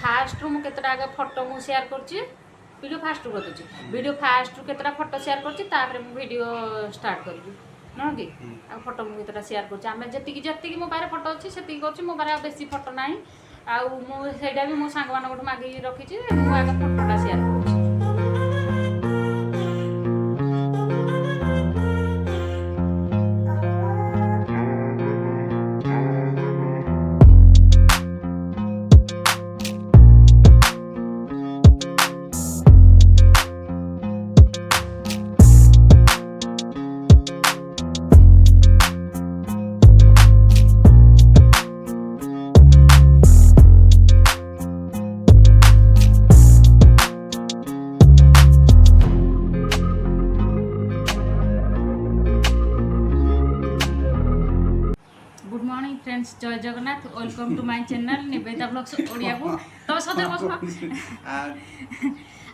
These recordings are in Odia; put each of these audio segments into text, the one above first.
ଫାଷ୍ଟରୁ ମୁଁ କେତେଟା ଆଗ ଫଟୋ ମୁଁ ସେୟାର କରୁଛି। ଭିଡ଼ିଓ ଫାଷ୍ଟରୁ କରିଦେଉଛି। ଭିଡ଼ିଓ ଫାଷ୍ଟରୁ କେତେଟା ଫଟୋ ସେୟାର କରୁଛି, ତାପରେ ମୁଁ ଭିଡ଼ିଓ ଷ୍ଟାର୍ଟ କରିବି, ନୁହଁ କି? ଆଉ ଫଟୋ ମୁଁ କେତେଟା ସେୟାର କରୁଛି। ଆମେ ଯେତିକି ଯେତିକି ମୋ ପାଖରେ ଫଟୋ ଅଛି, ସେତିକି କରୁଛି। ମୋ ପାଖରେ ଆଉ ବେଶୀ ଫଟୋ ନାହିଁ। ଆଉ ମୁଁ ସେଇଟା ବି ମୋ ସାଙ୍ଗମାନଙ୍କଠୁ ମାଗିକି ରଖିଛି। ମୁଁ ଆଗ ଫଟୋଟା ସେୟାର କରୁଛି। ଗୁଡ୍ ମର୍ଣ୍ଣିଂ ଫ୍ରେଣ୍ଡସ୍, ଜୟ Jagannath. Welcome to my channel Nivedita blogs ଓଡ଼ିଆକୁ। ତମେ ସତରେ ବସ।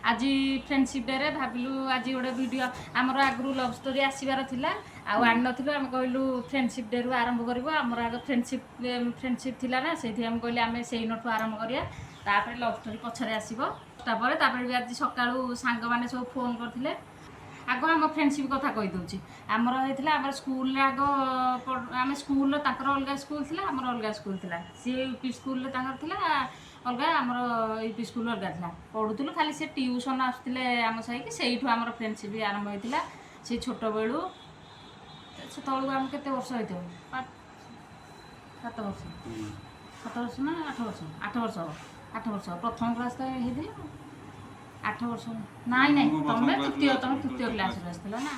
ଆଜି ଫ୍ରେଣ୍ଡସିପ୍ ଡେରେ ଭାବିଲୁ ଆଜି ଗୋଟେ ଭିଡ଼ିଓ। ଆମର ଆଗରୁ ଲଭ୍ ଷ୍ଟୋରି ଆସିବାର ଥିଲା, ଆଉ ଆଣିନଥିଲୁ। ଆମେ କହିଲୁ ଫ୍ରେଣ୍ଡସିପ୍ ଡେରୁ ଆରମ୍ଭ କରିବୁ। ଆମର ଆଗ ଫ୍ରେଣ୍ଡସିପ୍ ଫ୍ରେଣ୍ଡସିପ୍ ଥିଲା ନା, ସେଇଥିପାଇଁ ଆମେ କହିଲେ ଆମେ ସେଇନଠୁ ଆରମ୍ଭ କରିବା, ତାପରେ ଲଭ୍ ଷ୍ଟୋରି ପଛରେ ଆସିବ। ତାପରେ ତାପରେ ବି ଆଜି ସକାଳୁ ସାଙ୍ଗମାନେ ସବୁ ଫୋନ୍ କରିଥିଲେ। ଆଗ ଆମ ଫ୍ରେଣ୍ଡସିପ୍ କଥା କହିଦେଉଛି। ଆମର ହେଇଥିଲା, ଆମର ସ୍କୁଲରେ ଆଗ ଆମେ ସ୍କୁଲର, ତାଙ୍କର ଅଲଗା ସ୍କୁଲ ଥିଲା, ଆମର ଅଲଗା ସ୍କୁଲ ଥିଲା। ସିଏ ୟୁପି ସ୍କୁଲରେ ତାଙ୍କର ଥିଲା ଅଲଗା, ଆମର ୟୁପି ସ୍କୁଲ ଅଲଗା ଥିଲା। ପଢ଼ୁଥିଲୁ ଖାଲି, ସେ ଟିଉସନ୍ ଆସୁଥିଲେ ଆମ ସାହିକି। ସେଇଠୁ ଆମର ଫ୍ରେଣ୍ଡସିପ୍ ଆରମ୍ଭ ହେଇଥିଲା ସେ ଛୋଟବେଳୁ। ସେତେବେଳକୁ ଆମେ କେତେ ବର୍ଷ ହେଇଥିବ? 5-7 ବର୍ଷ, 7 ବର୍ଷ ନା 8 ବର୍ଷ? 8 ବର୍ଷ ହବ, 8 ବର୍ଷ ହବ। ପ୍ରଥମ କ୍ଲାସ୍ ତ ହେଇଥିଲା। 8 ବର୍ଷ, ନାଇଁ ନାଇଁ, ମୁଁ ପ୍ରଥମ ତମେ class ତୃତୀୟ ରୁ ତମେ ଆସିଥିଲି, ତୃତୀୟ ତୃତୀୟ କ୍ଲାସ୍ରୁ ଆସିଥିଲ ନା?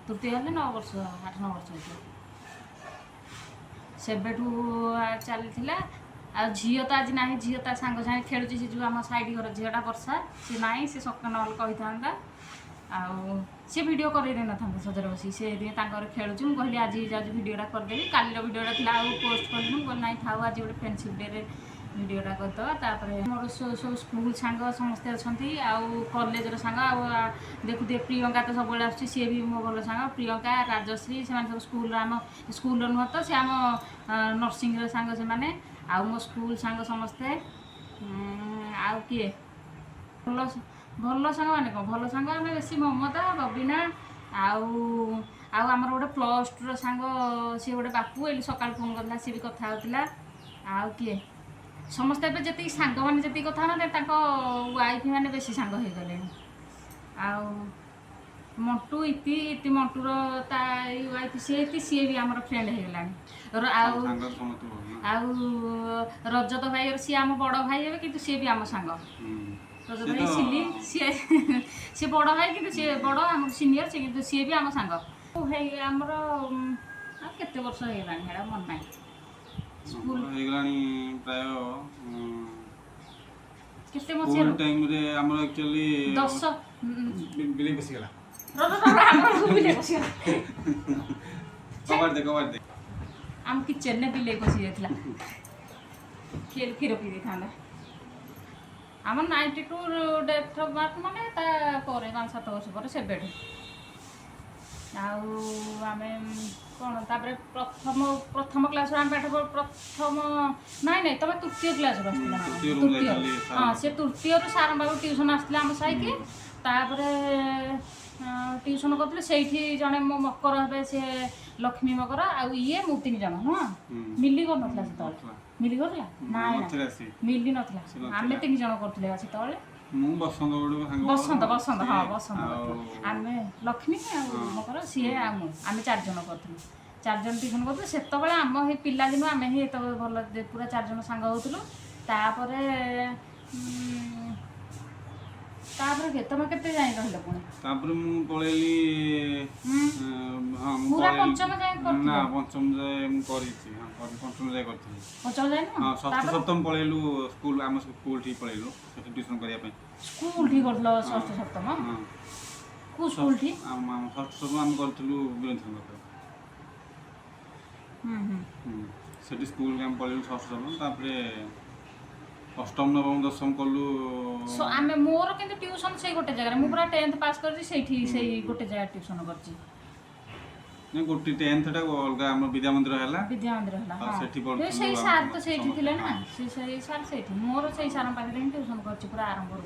ତୃତୀୟ ହେଲେ 9 ବର୍ଷ, 8-9 ବର୍ଷ ହେଇଥିବ। ସେବେଠୁ ଚାଲିଥିଲା। ଆଉ ଝିଅ ତ ଆଜି ନାହିଁ। ଝିଅ ତା ସାଙ୍ଗ ସାଙ୍ଗେ ଖେଳୁଛି। ସେ ଯେଉଁ ଆମ ସାଇଡ଼ ଘର ଝିଅଟା ବର୍ଷା, ସେ ନାହିଁ। ସେ ସକାଳ ନହେଲେ କହିଥାନ୍ତା, ଆଉ ସେ ଭିଡ଼ିଓ କରେଇ ଦେଇନଥାନ୍ତା ସଜରେ ବସି। ସେ ଦିନେ ତାଙ୍କ ଘରେ ଖେଳୁଛି। ମୁଁ କହିଲି ଆଜି ଯାଉଛି ଭିଡ଼ିଓଟା କରିଦେବି। କାଲିର ଭିଡ଼ିଓଟା ଥିଲା, ଆଉ ପୋଷ୍ଟ କଲିନି। ମୁଁ କହିଲି ନାଇଁ ଥାଉ, ଆଜି ଗୋଟେ ଫ୍ରେଣ୍ଡସିପ୍ ଡେରେ ଭିଡ଼ିଓଟା କରିଦେବା। ତାପରେ ମୋର ସବୁ ସବୁ ସ୍କୁଲ ସାଙ୍ଗ ସମସ୍ତେ ଅଛନ୍ତି, ଆଉ କଲେଜର ସାଙ୍ଗ। ଆଉ ଦେଖୁଥିବେ, ପ୍ରିୟଙ୍କା ତ ସବୁବେଳେ ଆସୁଛି। ସିଏ ବି ମୋ ଭଲ ସାଙ୍ଗ। ପ୍ରିୟଙ୍କା, ରାଜଶ୍ରୀ, ସେମାନେ ସବୁ ସ୍କୁଲର, ଆମ ସ୍କୁଲର ନୁହଁ ତ, ସେ ଆମ ନର୍ସିଂର ସାଙ୍ଗ ସେମାନେ। ଆଉ ମୋ ସ୍କୁଲ ସାଙ୍ଗ ସମସ୍ତେ। ଆଉ କିଏ ଭଲ ଭଲ ସାଙ୍ଗ ମାନେ କ'ଣ ଭଲ ସାଙ୍ଗ? ଆମେ ବେଶୀ ମମତା, ବବିନା, ଆଉ ଆଉ ଆମର ଗୋଟେ ପ୍ଲସ୍ ଟୁର ସାଙ୍ଗ, ସିଏ ଗୋଟେ ବାପୁ, ଏଇଠି ସକାଳୁ ଫୋନ୍ କରିଥିଲା, ସିଏ ବି କଥା ହେଉଥିଲା। ଆଉ କିଏ? ସମସ୍ତେ ଏବେ ଯେତିକି ସାଙ୍ଗମାନେ ଯେତିକି କଥା ହଉନାହାନ୍ତି, ତାଙ୍କ ୱାଇଫ୍ ମାନେ ବେଶୀ ସାଙ୍ଗ ହେଇଗଲେଣି। ଆଉ ମଣ୍ଟୁ, ଇତି, ଇତି ମଣ୍ଟୁର ତା ୱାଇଫ୍ ସିଏ ଇତି, ସିଏ ବି ଆମର ଫ୍ରେଣ୍ଡ ହେଇଗଲାଣି। ଆଉ ସାଙ୍ଗ ସମସ୍ତେ ଭଲ ନା? ଆଉ ରଜତ ଭାଇ, ସିଏ ଆମ ବଡ଼ ଭାଇ ହେବେ, କିନ୍ତୁ ସିଏ ବି ଆମ ସାଙ୍ଗ। ରଜତ ସିଏ ଭାଇ, ସିଲି, ସିଏ ସିଏ ବଡ଼ ଭାଇ, କିନ୍ତୁ ସିଏ ବଡ଼ ଆମ ସିନିୟର ସିଏ, କିନ୍ତୁ ସିଏ ବି ଆମ ସାଙ୍ଗ ହେଇ। ଆମର ଆଉ କେତେ ବର୍ଷ ହେଇଗଲାଣି ସେଇଟା ମନେ ନାହିଁ। ସ୍କୁଲ ଆମର ହେଇଗଲାଣି ପ୍ରାୟ କେତେ ସ୍କୁଲ ମସିହାରୁ? ଟାଇମରେ ଆମର ଆକ୍ଚୁଆଲି 10 ବିଲେଇ ପଶିଗଲା। ର ର ର, ଆମର ବିଲେଇ ପଶିଗଲା। କବାଟ ଦେ, କବାଟ ଦେ। ଆମ କିଚେନରେ ବିଲେଇ ପଶି ଯାଇଥିଲା। କ୍ଷୀର କ୍ଷୀର ପିଇ ଦେଇଥାନ୍ତା। ଆମର 92 ଡେଟ୍ ଅଫ୍ ବାର୍ଥ, ମାନେ ତାପରେ 5-7 ବର୍ଷ ପରେ ସେବେଠୁ। ଆଉ ଆମେ କ'ଣ ତାପରେ ପ୍ରଥମ ପ୍ରଥମ କ୍ଲାସ୍ରୁ ଆମେ ପାଠ ପ୍ରଥମ, ନାଇଁ ନାଇଁ, ତମେ ତୃତୀୟ କ୍ଲାସ୍ରୁ ଆସିଥିଲ ନା? ତୃତୀୟରୁ ମୁଁ ତୃତୀୟ। ଯାଇଥିଲି। ହଁ, ସେ ତୃତୀୟରୁ ସାରଙ୍କ ପାଖକୁ ଟିଉସନ୍ ଆସିଥିଲା ଆମ ସାହିକି। ତାପରେ ଟିଉସନ୍ କରୁଥିଲେ ସେଇଠି ଜଣେ ମୋ ମକର ହେବେ, ସେ ଲକ୍ଷ୍ମୀ ମକର ଆଉ ଇଏ ମୁଁ, ତିନି ଜଣ ନୁହଁ? ମିଲି କରୁନଥିଲା ସେତେବେଳେ? ନଥିଲା। ମିଲି କରୁଥିଲା? ନାଇଁ ନା। ନଥିଲା ସିଏ। ମିଲି ନଥିଲା। ସେ ନଥିଲା। ଆମେ ତିନି ଜଣ କରୁଥିଲେ ବା ସେତେବେଳେ। ମୁଁ, ବସନ୍ତ ଗୋଟେ ସାଙ୍ଗ। ବସନ୍ତ, ବସନ୍ତ, ହଁ। ସିଏ, ବସନ୍ତ ଆଉ କରୁଥିଲା। ଆମେ ଲକ୍ଷ୍ମୀ ଆଉ ମକର, ସିଏ ଆଉ ମୁଁ, ଆମେ ଚାରି ଜଣ କରୁଥିଲୁ। ଚାରି ଜଣ ଟିଉସନ୍ କରୁଥିଲୁ ସେତେବେଳେ। ଆମ ସେଇ ପିଲାଦିନୁ ଆମେ ହିଁ ଏତେ ଭଲ ପୁରା ଚାରି ଜଣ ସାଙ୍ଗ ହେଉଥିଲୁ। ତାପରେ ତାପରେ ତମେ କେତେ ଯାଏଁ ରହିଲ ପୁଣି? ତାପରେ ମୁଁ ପଳେଇଲି। ହଁ, ମୁଁ ପୁରା ପଳେଇଲି। ପଞ୍ଚମ ଯାଏଁ କରିଥିଲ? ନା, ପଞ୍ଚମ ଯାଏ ମୁଁ କରିଛି। ହଁ, ପଞ୍ଚମ ଯାଏ କରିଥିଲି। ପଞ୍ଚମ ଯାଏଁ ନୁହଁ? ହଁ, ଷଷ୍ଠ ତାପରେ ସପ୍ତମ ପଳେଇଲୁ ସ୍କୁଲ, ଆମ ସ୍କୁଲ ଠିକ ପଳେଇଲୁ ସେଠି ଟ୍ୟୁସନ୍ କରିବା ପାଇଁ। ସ୍କୁଲ ଠି କରୁଥିଲ ଷଷ୍ଠ ସପ୍ତମ? ହଁ। କୋଉ ସ୍କୁଲ ଠି? ଆମ ଆମ ଷଷ୍ଠ ସପ୍ତମ ଆମେ କରିଥିଲୁ ବୀରେନ୍ଦ୍ର ପାଖରେ। ହୁଁ ହୁଁ ସେଠି ସ୍କୁଲకి ଆମେ ପଳେଇଲୁ ଷଷ୍ଠ ସପ୍ତମ। ତାପରେ ଅଷ୍ଟମ, ନବମ, ଦଶମ କଲୁ। ଆମେ ମୋର କିନ୍ତୁ ଟ୍ୟୁସନ୍ ସେଇ ଗୋଟେ ଜାଗାରେ। ମୁଁ ପୁରା 10th pass କରିଛି ସେଇଠି, ସେଇ ଗୋଟେ ଜାଗାରେ ଟ୍ୟୁସନ୍ କରିଛି। ନାଇଁ, ଗୋଟେ ଟେନ୍ଥଟା ଅଲଗା ଆମ ବିଦ୍ୟା ମନ୍ଦିର ହେଲା। ବିଦ୍ୟା ମନ୍ଦିର ହେଲା। ଆଉ ହଁ, ସେଠି ଏ ପଢୁଥିଲୁ ସେଇ ଆମେ ସାର୍ ତ ସେଇଠି ସମସ୍ତେ, ଥିଲେ ନା? ହଁ। ସେ ସେଇ ସାର୍ ସେଇଠି, ମୋର ସେଇ ସାର୍ଙ୍କ ପାଖରେ ହିଁ ଟ୍ୟୁସନ୍ କରିଛି ପୁରା ଆରମ୍ଭରୁ।